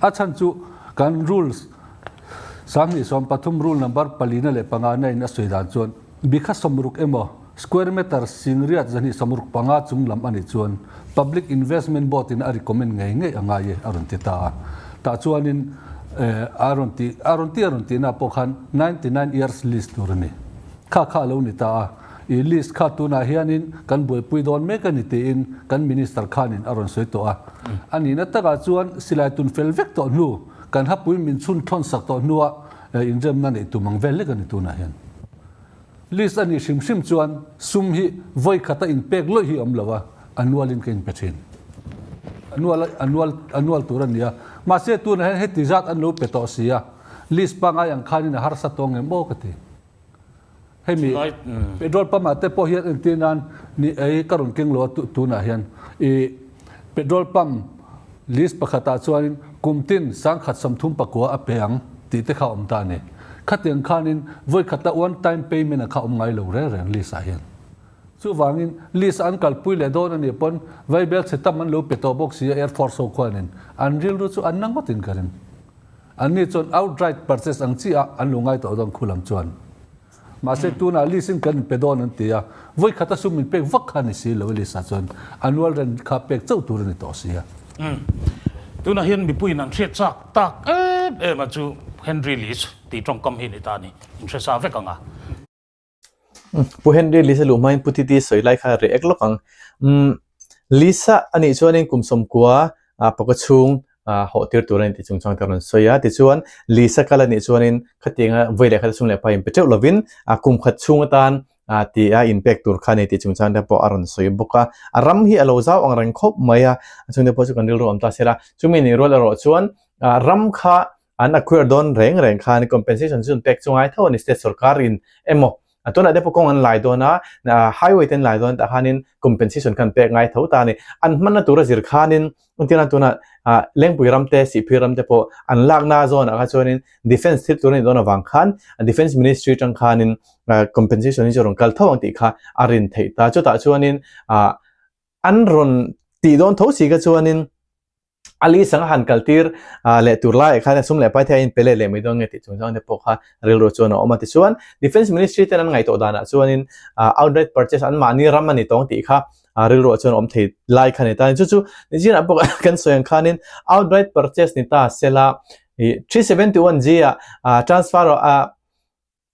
Speaker 3: A chhan chu kan rules 2013 rule number palina leh pangana in a sawi dan chuan bikha 60 emaw square meter singriat 265 chung lam a nih chuan Public Investment Board in a recommend ngei ngei a ngai e a rawn ti ta a. Tah chuanin a rawn ti a rawn ti a rawn tihna pawh khan 99 years lease tur a ni. Kha kha a lo ni ta a. I lease kha tunah hianin kan buaipui dawn mek a ni tiin kan Minister khanin a rawn sawi tawh a. A nihna takah chuan silai tun fel vek tawh hnu, kan hapui min chhun thlawn sak tawh hnua inremna neih tum ang vel lek a ni tunah hian. List a nih hrim hrim chuan sum hi vawi khata inpek lawih hi a awm lo a, a nualin ka inpe thin. A nual a nual a nual tur a ni a, mahse tunah hian heti zat an lo pe tawh si a, list pangai ang khanin a harsa tawh ngem aw ka ti. Hemi petrol pump ah te pawh hian entir nan ni ei ka rawn keng lo a tunah hian i petrol pump List pakhatah chuanin kum tin 1039 a pe ang tih te kha a awm ta a ni. Khatiang khanin vawi khata one time payment a kha awm ngai lo reng reng list ah hian. Chuvangin list an kalpui leh dawn a nih pawn vaibel chhe tam an lo pe tawh bawk si a Air Force ho khuanin an rilru chu an na ngawtin ka ring. Anni chuan outright purchase ang chi ah an lo ngai tawh dawn khu lam chuan. Mahse tunah list in kan inpe dawn an ti a, vawi khat a sum min pek vak kha a ni si lo list ah chuan annual rent kha pek chauh tur a ni tawh si a.
Speaker 2: Tunah hian mipuiin an hriat chak tak em em a chu Henry List tih tawngkam hi ni ta a ni. Inhre sa vek ang a.
Speaker 1: Pu Henry Lisa luh hmain Pu Titi sawi lai kha reh ek lawk ang. Umm Lisa anih chuanin kum sawmkua pawka chhung hawh tir tur a ni tih chungchang te a rawn sawi a. Tichuan Lisa kal anih chuanin khatianga vawi leh khat a chhung leh pa inpe teuh lovin kum khat chhung atan ti a inpek tur kha a ni tih chungchang te pawh a rawn sawi bawk a. A ram hi a lo zau ang reng khawp mai a, a chhungte pawh chu kan rilru awm ta se la. Chumi nih rual erawh chuan ram kha an acquire dawn reng reng khan compensation chu an pek chu ngai tho a ni state sorkar in emaw a tunah te pawh kawng an lai dawn a highway te an lai dawn tah khanin compensation kha an pek ngai tho ta a ni an hmanna tura zir khanin entirna tunah ah Lengpui ram te Sihphir ram te pawh an lakna zawnah kha chuanin defence thil tur a nih dawn avang khan defence ministry atang khanin compensation hi chu a rawn kal tho ang tih kha a rin theih ta chutah chuanin ah an rawn tih dawn tho si kha chuanin A li sanga han kaltir leh tur laiah khan a sum leh pai thei a inpe let leh mai dawn nge tih chungchang te pawh kha rilru chuan a awm a. Tichuan, Defence Ministry ten an ngaihtuah danah chuanin outright purchase an mahni ram a ni tawng tih kha rilruah chuan a awm thei lai kha a ni ta a ni. Chu chu nichinah pawh kan sawi ang khanin outright purchase ni ta sela 371G ah transfer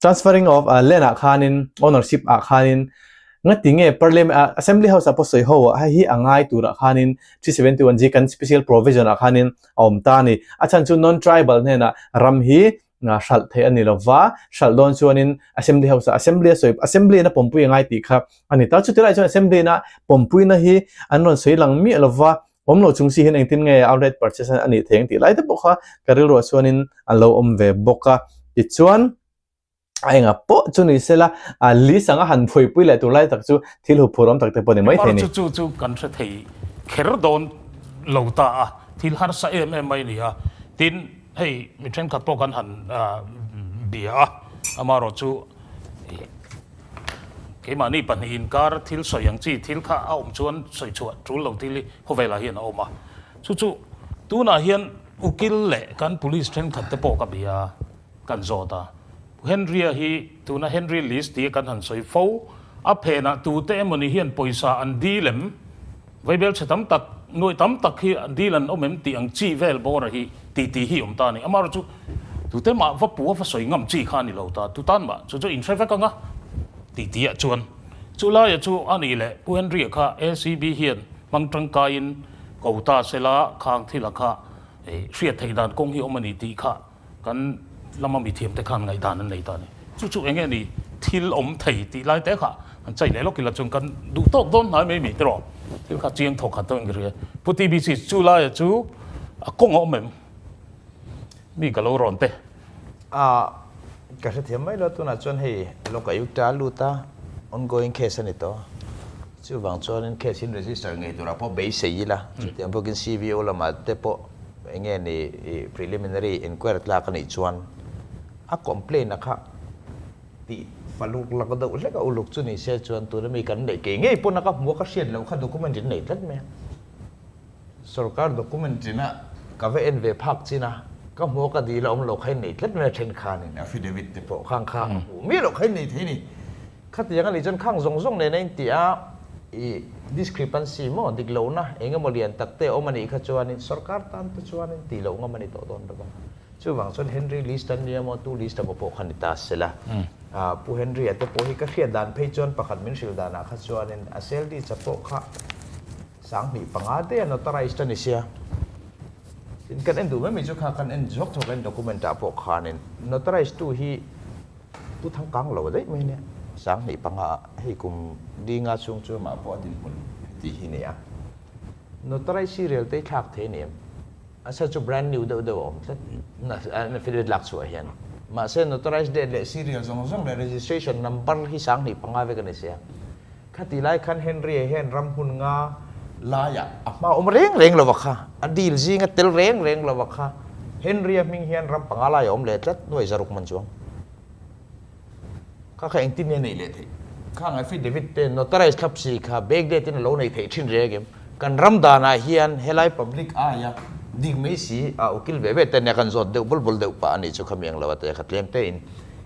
Speaker 1: Transferring of land ah khanin ownership ah khanin ngati nge parliament ah assembly house ah pawh sawi ho ah hei hi a ngai tur ah khanin 371 G kan special provision ah khanin a awm ta a ni. A chhan chu non tribal hnenah ram hi hralh theih a ni lova, hralh dawn chuanin assembly house ah assembly a sawi assembly in a pawmpui a ngai tih kha a ni ta. Chutilai chuan assembly ina pawmpuina hi an rawn sawi lang miah lova, awm lo chung si hian engtin nge outright purchase a nih theih ang tih lai te pawh kha ka rilruah chuanin a lo awm ve bawk a. Tichuan a enga pawh chu ni sela a list anga han phuaipui leh tur lai tak chu thil huphur awm tak te pawh ni maithei a ni.
Speaker 2: Chu chu chu kan hre thei kher dawn lo ta a, thil harsa em em mai a ni a. Tin, hei mi thenkhat pawh kan han bia a, amaherawh chu Keimahni pahnih inkar thil sawi ang chi thil kha a awm chuan sawi chhuah tul lo thil hi khawvelah hian a awm a. Chu chu tunah hian ukil leh kan police thenkhat te pawh ka bia a, kan zawt a. Henry-a hi tuna Henry list tia kan han sawi fo, a phenah tute emawni hian pawisa an dil em? Vaibel chhe tam tak, nuaih tam tak hi dil an awm em tih ang chi vel bawra hi tih tih hi awm ta a ni. Amaherawh chu tute mah va pua va sawi ngam chi kha a ni lo ta, tu tan mah chu chu inhre vek ang a tih tih ah chuan chu laia chu a nih leh Pu Henry-a kha ACB hian hmang tangkaiin ko ta sela khang thila kha hriat theih dan kawng hi awm a ni tih kha Kan lama mithiam te khan ngaihdan an nei ta a ni. Chu chu enge ni thil awm thei tih lai te kha an chai leh lawk ila chuan kan duh tawk dawn hnai mai mi tiraw thil kha chiang thawk khat deuh in ka hria. Pu TBC chu laia chu a kawng a awm em? Mi ka lo rawn te.
Speaker 5: A ka hrethiam mai lo tunah chuan hei Lokayukta a lut a ongoing case a ni tawh a. Chuvang chuanin case in register ngei turah pawh beisei ila chutiang bawkin CVO lamah te pawh Eng nge ni i preliminary inquiry tlak a nih chuan a complaint a kha tih faluk lak deuh hlek a uluk chu ni se chuan tuna mi kan neih kei ngei pawn a ka hmu a ka hriat loh kha document in nei tlat mai a. Sorkar document in a ka va en ve phak chin a ka hmu a ka dil a awm lo kha in nei tlat mai a then khanin affidavit te pawh khang kha hmuh miah loh kha in nei thei a ni. Khatiang a nih chuan khang zawng zawng nen a inti a, i discrepancy maw, dik lohna eng emaw lian tak te a awm a nih kha chuanin sorkar tan te chuanin tih loh ngam a ni tawh dawn lo vang. Chuvang chuan Henry list an nia maw, tu list emaw pawh kha ni ta sela. Pu Henry-a te pawh hi ka hriat dan phei chuan pakhat min hrilh danah kha chuanin a sale deeds-a pawh kha 2005 te a notarized a ni sia. Tin, kan en duh mai mai chu kha kan en zawk zawk a, document-ah pawh khanin notarized tu hi Pu thang kang lo daih mai nia. 2005 ah hei kum linga chhung chu amah pawh a dinhmun tih hi nia. Notarized serial te hi thlak thei a ni em? A chhan chu brand new deuh deuh a awm tlat an affidavit lak chhuah hian. Mahse notarized date leh serial zawng zawng leh registration number hi 2005 vek a ni sia. Khati lai khan Henry-a hian ram hmun nga laiah a hma awm reng reng lova kha, a deal zinga tel reng reng lova kha, Henry-a hming hian ram panga lai a awm leh tlat, nuai zaruk man chuang. Kha kha engtin nge neih leh theih? Khang affidavit te notarize thlap si kha backdate in a lo nei theih thin reng em? Kan ram danah hian helai public aia dik mai si a ukil ve ve te nia kan zawt deuh bul bul deuh pah a nih chu khami ang lo a te kha tlem te in.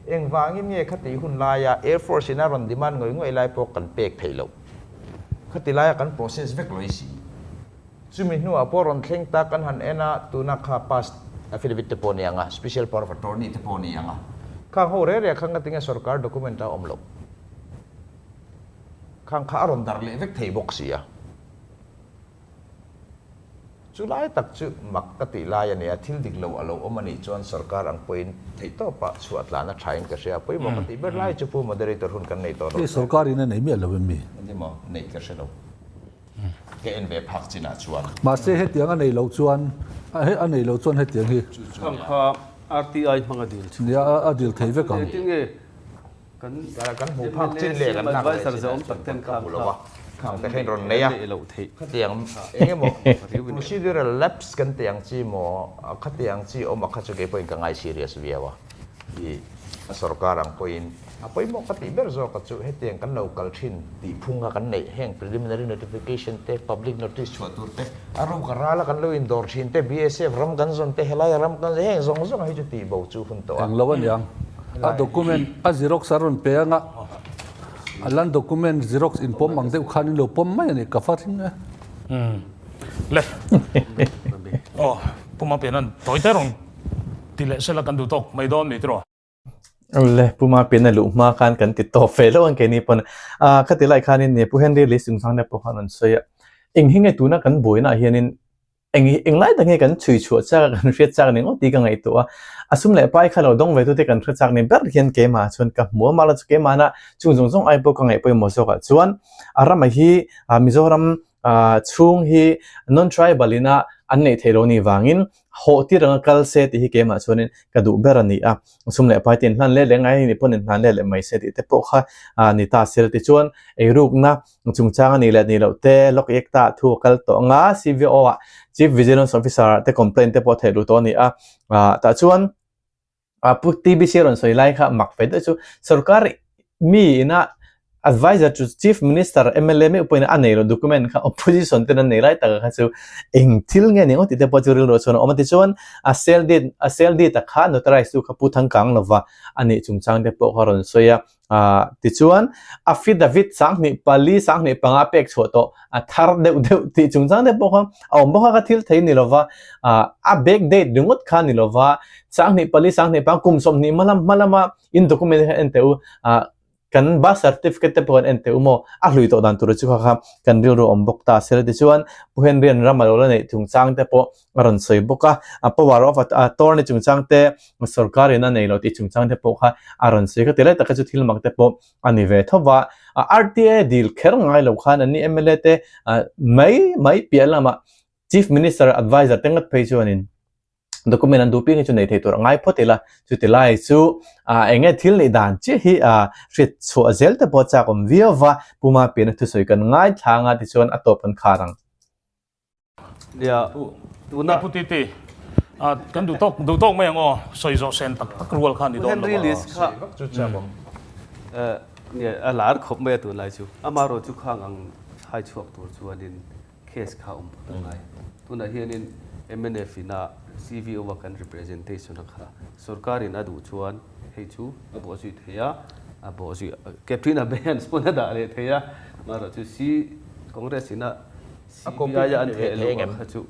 Speaker 5: Engvangin nge khati hun laia Air Force in a rawn demand ngawih ngawih lai pawh kan pek theih loh? Khati laia kan process vek lawih si. Chumi hnuah pawh rawn thleng ta kan han en a, tuna kha past affidavit te pawh ni ang a, special power of attorney te pawh ni ang a. Khang ho reh reh kha ngatinge sorkar document a awm loh? Khang kha a rawn darh leh vek thei bawk si a. Chu lai tak chu mak ka tih lai a nia, thil dik lo a lo awm a nih chuan sorkar ang pawhin theihtawpah chhuah tlan a thain ka hria. Pawimawh ka tih ber lai chu Pu Moderator hun kan nei tawh lo.
Speaker 3: Hei sorkar in a nei miah lo em mi?
Speaker 5: Engtin maw neih ka hre lo. Ka en ve phak chinah chuan.
Speaker 3: Mahse hetiang a nei loh chuan, a nei loh chuan hetiang hi.
Speaker 4: Khang kha RTI hmang a dil chu.
Speaker 3: Nia a dil thei vek ang.
Speaker 4: Engtin nge kan
Speaker 5: Kan hmuh phak chin leh kan lak leh chinah chuan kan hmu lo va, khang te kha in rawn nei a. Khatiang eng emaw procedural lapse kan tih ang chi maw, khatiang chi awm a kha chu keipawhin ka ngai serious viau a. I a sorkar ang pawhin a pawimawh ka tih ber zawk a chu hetiang kan lo kal thin tih phunga kan neih heng preliminary notification te, public notice chhuah tur te, a ruk a rala kan lo indawr thin te, BSF ram kan zawn te, helai ram kan zawn heng zawng zawng hi chu tih bo chu hun tawh a.
Speaker 3: Eng lo aniang. A document a xerox a rawn pe anga a lan document xerox in pawm ang deuh khan in lo pawm mai a ni ka fa thin e.
Speaker 2: Le. Aw, Puma pian tawi te rawn Ti leh sela kan duh tawk mai dawn ni tiraw?
Speaker 1: Le, Pu Mapian a luh hma khan kan ti tawp ve lo ang keini pawn. Ah, khati lai khanin nia Pu Henry lei chungchang te pawh khan an sawi a. Eng hi nge tuna kan buainaah hianin eng hi eng lai tak nge kan chhui chhuah chak a kan hriat chak ni ngawt tih ka ngaihtuah a. A sum leh pai kha lo dawng ve tute kan hre chak ni ber hian keimah chuan ka hmu a, mahla chu keimahna chung zawng zawng ai pawh ka ngaih pawimawh zawkah chuan a ramah hi Mizoram chhung hi non-tribal ina an neih theih lo ni vangin hawh tir anga kal se tih hi keimah chuanin ka duh ber a ni a, sum leh pai te inhlan let leh ngai anih pawn inhlan let leh mai se tih te pawh kha ni ta se tichuan eirukna chungchang a nih leh nih loh te lawk ek ta thu a kal tawh anga CVO ah Chief Vigilance Officer ah te complaint te pawh theih luh tawh a ni a, tah chuan A pu TBC rawn sawi lai kha mak ve deuh chu sorkar mi ina advisor chu chief minister mla meuh pawhin a nei lo document kha opposition ten an nei lai taka kha chu eng thil nge ni ngawt tih te pawh chu rilru chuan a awm a tichuan a sale deed a sale deed a kha notarize tu kha pu Thangkang lova a nih chungchang te pawh kha rawn sawi a. Ah, tichuan, affidavit 25, 25 pek chhuah tawh a thar deuh deuh tih chungchang te pawh kha a awm bawk a, ka thil thei ni lova, ah, a back date ringawt kha ni lova, 25, 25 kum 20 hma lam hma lama in document kha en teh u, ah, kan birth certificate te pawh kan en teh u maw, a hlui tawh dan tur chu kha kha kan rilru awm bawk ta sela tichuan Pu Henry an ram a lo la neih chungchang te pawh a rawn sawi bawk a, a power of attorney chungchang te sorkar in a nei lo tih chungchang te pawh kha a rawn sawi kha tilai taka chu thil mak te pawh a ni ve tho va, a RTA dil kher ngai lo khan an ni mla te mai mai piah lamah Chief Minister advisor te ngat phei chuanin document an duh piang hi chu nei thei tur a ngai phawt ila chuti lai chu eng nge thil neih dan chiah hi hriat chhuah zel te pawh chak awm viau va Puma piahna thusawi kan ngaithla anga tichuan a tawp kan khar ang.
Speaker 4: Nia, tuna.
Speaker 2: Pu Titi, kan duh tawk duh tawk mai ang aw, sawi zawh sen tak tak rual kha ni dawn lo
Speaker 4: a. Henry List kha nia a lar khawp mai a tunlai chu. Amaherawh chu khang ang hai chhuak tur chuanin case kha awm phawt a ngai. Tunah hianin mnf ina CVO a kan representation a kha sorkarin a duh chuan hei chu a bawhzui thei a, a bawhzui Captain Abeyance pawn a dah leh thei a, amaherawh chu C Congress ina CBI a an theh loh ang kha chu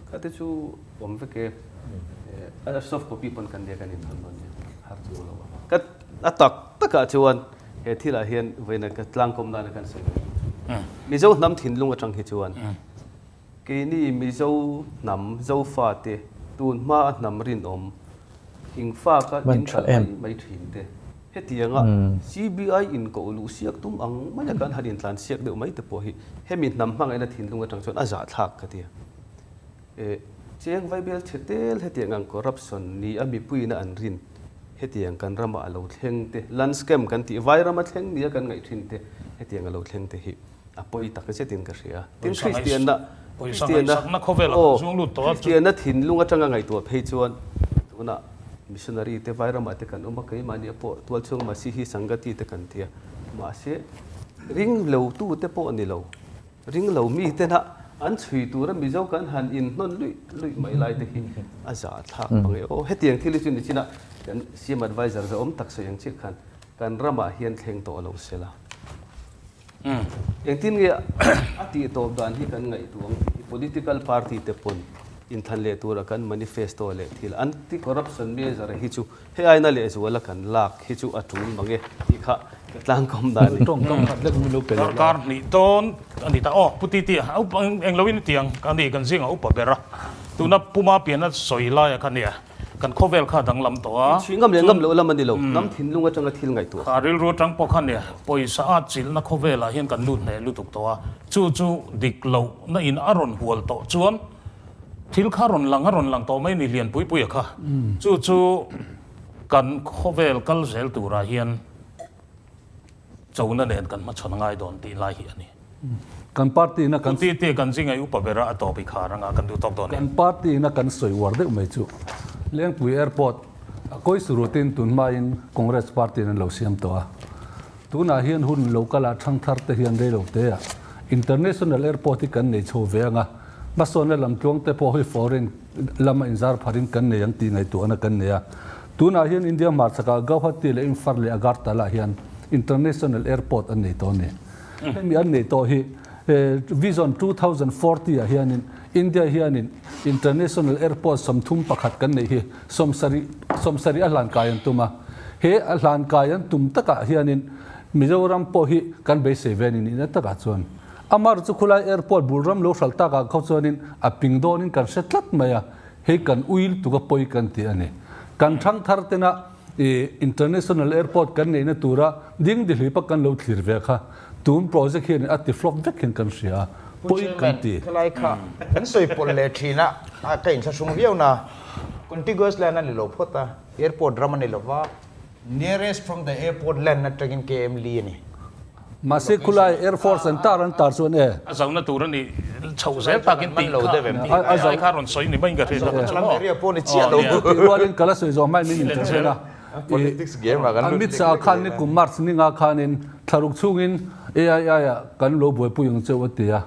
Speaker 4: kha te chu awm vek e. A soft copy pawn kan nia kan inhawn dawn nia har chu lo a. Ka a tak takah chuan he thilah hian vawiin ka tlangkawm nana kan sawi ve tur chu Mizo hnam thinlung atang hi chuan keini Mizo hnam Zofa te tun hma a hnam rinawm ingfaka inkalh mai mai thin te Hetianga CBI in koh luh siak tum ang maia kan han intlan siak deuh mai te pawh hi hemi hnam hmangaihna thinlung atang chuan a zahthlak ka ti a. E, cheng vaibel chhe tel hetiang ang corruption ni a mipuiin a an rin hetiang kan ramah a lo thleng te, land scam kan tih vai rama thleng nia kan ngaih thin te hetiang a lo thleng te hi a pawi tak zetin ka hria. Tin Kristianna, Kristianna, aw, Kristianna thinlung atanga ngaihtuah phei chuan tunah missionary te vai ramah te kan awm a, keimahni pawh tualchhung Masihi Sangati te kan ti a, mahse. Ring lo tu te pawh ni lo, ring lo mi tena an chhui tura Mizo kan han inhnawn luih luih mai lai te hi a zahthlak ang e aw. Hetiang thil hi chu nichinah kan CM Adviser zahawm tak sawi ang chiah khan kan ramah hian thleng tawh lo sela. Engtin nge a tih tawp dan hi kan ngaihtuah ang tih hi political party te pawn inthan leh tura kan manifesto leh thil anti corruption measure hi chu hei aina lehzuala kan lak hi chu a tul mang e tih kha ka tlangkawm dan a ni.
Speaker 2: Darkar hnih dawn a ni ta. Aw Pu Titi a upa eng loin i ti ang a ni kan zingah upa ber a tuna Puma piana sawi laia kha nia. Kan khawvel kha a danglam tawh a.
Speaker 4: Inchhui ngam leh ngam loh lam a ni lo. Hnam thinlung atanga thil ngaihtuah.
Speaker 2: Kha rilru atang pawh khan nia, pawisa a chilhna khawvelah hian kan lut hneh lutuk tawh a. Chu chu dik lohna in a rawn hual tawh chuan thil kha rawn lang a rawn lang tawh mai a ni Lianpui Puia kha. Chu chu kan khawvel kal zel turah hian. Chona nen kan hmachhawn a ngai dawn tih lai hi a ni.
Speaker 3: Kan party ina kan.
Speaker 2: Ti ti kan zinga i upa bera a tawp i khar anga kan duh tawk dawn em?
Speaker 3: Kan party ina kan sawi uar deuh mai chu Lengpui Airport a kawi surutin tun hmain Congress party in an lo siam tawh a. Tunah hian hun local ah thangthar te hian reilo te ah International Airport hi kan nei chho ve anga hmasawnna lamtluang te pawh hi foreign lama inzar pharin kan nei ang tih ngaihtuahna kan nei a. Tunah hian India hmarchakah Gauhati leh Imphal leh Agartala hian International Airport an nei tawh a ni. Hemi an nei tawh hi Vision 2040 ah hianin India hianin International Airport 31 kan neih hi 70 70 a hlankai an tum a. He a hlankai an tum takah hianin Mizoram pawh hi kan beisei ve a ni nihna takah chuan. Amar chu khulai airport bul ram lo hral takah kho chuanin a ping dawnin kan hre tlat mai a. Hei kan ui lutuk a pawi kan ti a ni. Kan thangthar tena i international airport kan neihna tura ding dihlipa kan lo thlir ve kha tun project hian a ti flop vek hian kan hria a, pawi kan ti.
Speaker 5: Pu Chairman, khelai kha kan sawi pawlh leh thin a, ka inthlahrung viau na, contiguous land a ni lo phawt a, airport ram a ni lova, Nearest from the airport land atangin KM li a ni.
Speaker 3: Mahse khulai Air Force an tar an tar chuan e.
Speaker 2: A zauna tur a ni chhoh zel takin tih kha ai kha rawn sawi ni mai in ka hria tak chu maw.
Speaker 5: Area pawh ni chiah lo.
Speaker 3: Tih rualin ka la sawi zawh hmain min inter a.
Speaker 5: Politics game ah kan lut
Speaker 3: Amit Shah khan ni kum March ninga khanin thlaruk chhungin AII ah kan lo buaipui ang cheu a ti a.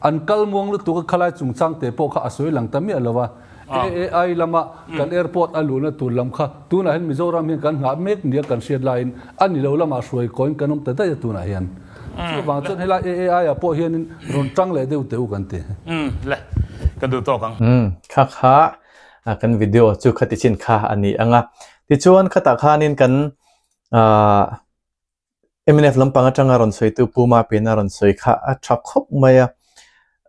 Speaker 3: An kal muang lutuk a khalai chungchang te pawh kha a sawi lang ta miah lo a. AAI lama kan airport a luhna tur lam kha tunah hian Mizoram hian kan nghah mek nia kan hriat laiin a ni lo lamah hruai kawiin kan awm ta daih a tunah hian. Chuvang chuan helai AAI ah pawh hianin rawn tang leh deuh teh u kan ti.
Speaker 2: Umm le, kan duh tawk ang.
Speaker 1: Umm kha kha kan video chu khati chin kha a ni ang a. Tichuan khatah khanin kan ah Mnf lampang atanga rawn sawitu Pu Mapin a rawn sawi kha a tha khawp mai a.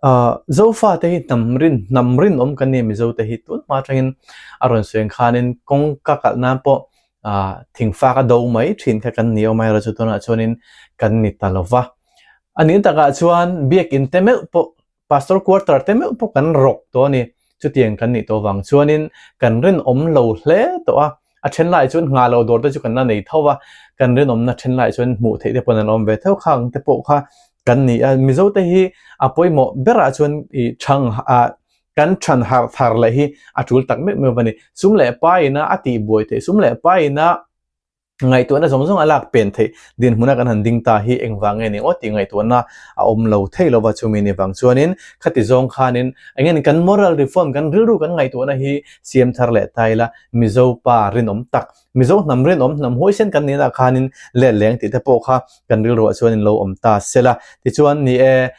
Speaker 1: Ahh Zofate hi hnam rin hnam rinawm kan ni Mizo te hi tun hma atangin a rawn sawi ang khanin kawngka kalh nan pawh ahh thingfak a do mai thin kha kan ni awm a erawh chu tunah chuanin kan ni ta lo va. A nih takah chuan biakin te meuh pawh Pastor quarter te meuh pawh kan rawk tawh a ni. Chutiang kan nih tawh vang chuanin kan rinawm lo hle tawh a, a then laiah chuan nghah loh dawr te chu kan la nei tho a, kan rinawmna then laiah chuan hmuh theih te pawh an awm ve tho khang te pawh kha kan ni a. Mizo te hi a pawimawh berah chuan ih thang ah kan than harh thar leh hi a tul tak meuh meuh a ni. Sum leh paina a tihbuai theih, sum leh paina Ngaihtuahna zawng zawng a lak pen theih dinhmuna kan han ding ta hi engvang nge ni aw tih ngaihtuahna a awm lo thei lova chumi ni vang chuanin khati zawng khanin engin kan moral reform kan rilru kan ngaihtuahna hi siam thar leh ta ila Mizo pa rinawm tak Mizo hnam rinawm hnam huaisen kan nihna khanin let leng tih te pawh kha kan rilruah chuanin lo awm ta sela tichuan ni e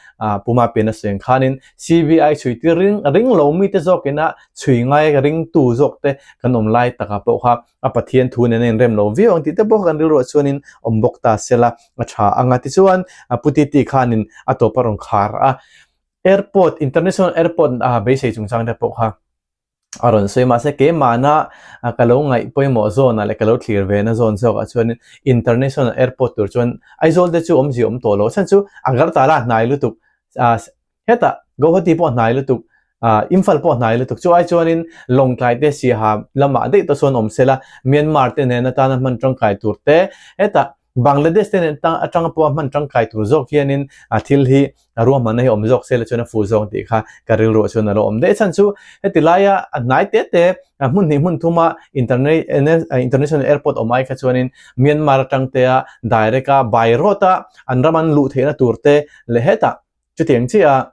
Speaker 1: Puma pian a sawi ang khanin CBI chhui tir ring ring lo mite zawkina chhui ngai ringtu zawk te kan awm lai takah pawh kha a Pathian thu nen a inrem lo viau ang tih te pawh kan rilruah chuanin awm bawk ta sela a tha ang a. Tichuan Pu Titi khanin a tawp a rawn khar a, airport, international airport a beisei chungchang te pawh kha a rawn sawi mahse keimahna ka lo ngaih pawimawh zawnah leh ka lo thlir ve na zawn zawkah chuanin international airport tur chuan Aizawl te chu awmzia awm tawh lo a chhan chu Agartala hnai lutuk Hetah Guwahati pawh hnai lutuk, Imphal pawh hnai lutuk. Chu ai chuanin Lawngtlai te Siaha lamah daih te sawn awm sela, Myanmar te nen atana hman tangkai tur te, hetah. Bangladesh te nen atanga pawha hman tangkai tur zawk hianin a thil hi a ruahmanna hi awm zawk se la chuan a fuh zawk tih kha ka rilruah chuan a lo awm daih. Chhan chu heti laia a hnai te te hmun hnih hmun thuma international airport awm ai kha chuanin Myanmar atang te a direct a by road a an ram an luh theihna tur te leh hetah chutiang chiah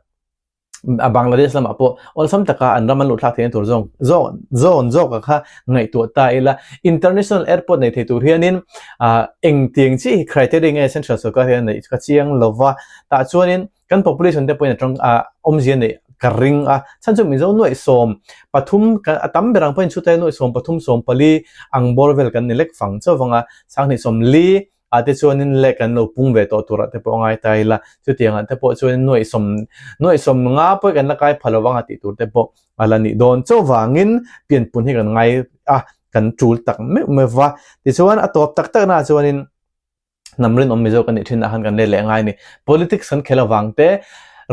Speaker 1: a Bangladesh lamah pawh awlsam taka an ram an luh thlak theihna tur zawng zawn zawn zawka kha ngaihtuah ta ila. International airport nei thei tur hianin engtiang chiah hi criteria nge central sorkar hian a neih ka chiang lova, tah chuanin kan population te pawhin a tang awmzia neih ka ring a, chhan chu Mizo nuaih 13 a tam ber ang pawhin chhutai nuaih 13 14 ang bawr vel kan ni lek fang chauh vang a, 20 40 ah te chuanin leh kan lo pung ve tawh turah te pawh a ngai ta ila, chutiangah te pawh chuanin nuaih sawm nuaih 50 pawh kan la kai pha lo vanga tih tur te pawh a la nih dawn chuvangin pianpun hi kan ngai a, kan tul tak meuh meuh va. Tichuan a tawp tak tak naah chuanin hnam rinawm Mizo kan nih thinah khan kan let leh ngai a ni. Politics kan khel avang te,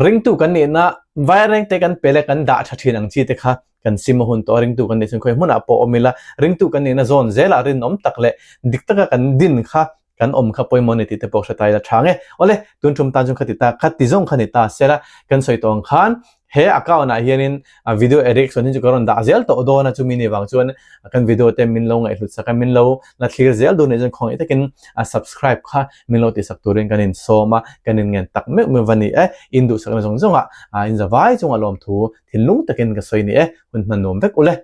Speaker 1: ringtu kan nihna vaireng te kan pe leh kan dah tha thin ang chi te kha kan sim a hun tawh a, ringtu kan nih chuan khawi hmunah pawh awm ila, ringtu kan nihna zawn zelah rinawm tak leh dik taka kan din kha kan awm kha pawimawh a ni tih te pawh hre ta ila tha nge. Awle, tun tum tan chuan kha ti ta, kha ti zawng kha ni ta sela, kan sawi tawh ang khan he account ah hianin video reaction hi chu ka rawn dah zel tawh dawn a, chumi ni vang chuan kan video te min lo ngaihhlut sak a, min lo la thlir zel duh nih chuan khawngaih takin subscribe kha min lo tihsak turin kan insawm a, kan inngen tak meuh meuh va ni e, in duhsakna zawng zawngah in zavai chungah lawmthu Thinlung takin ka sawi ni e, hun hman nuam vek ule.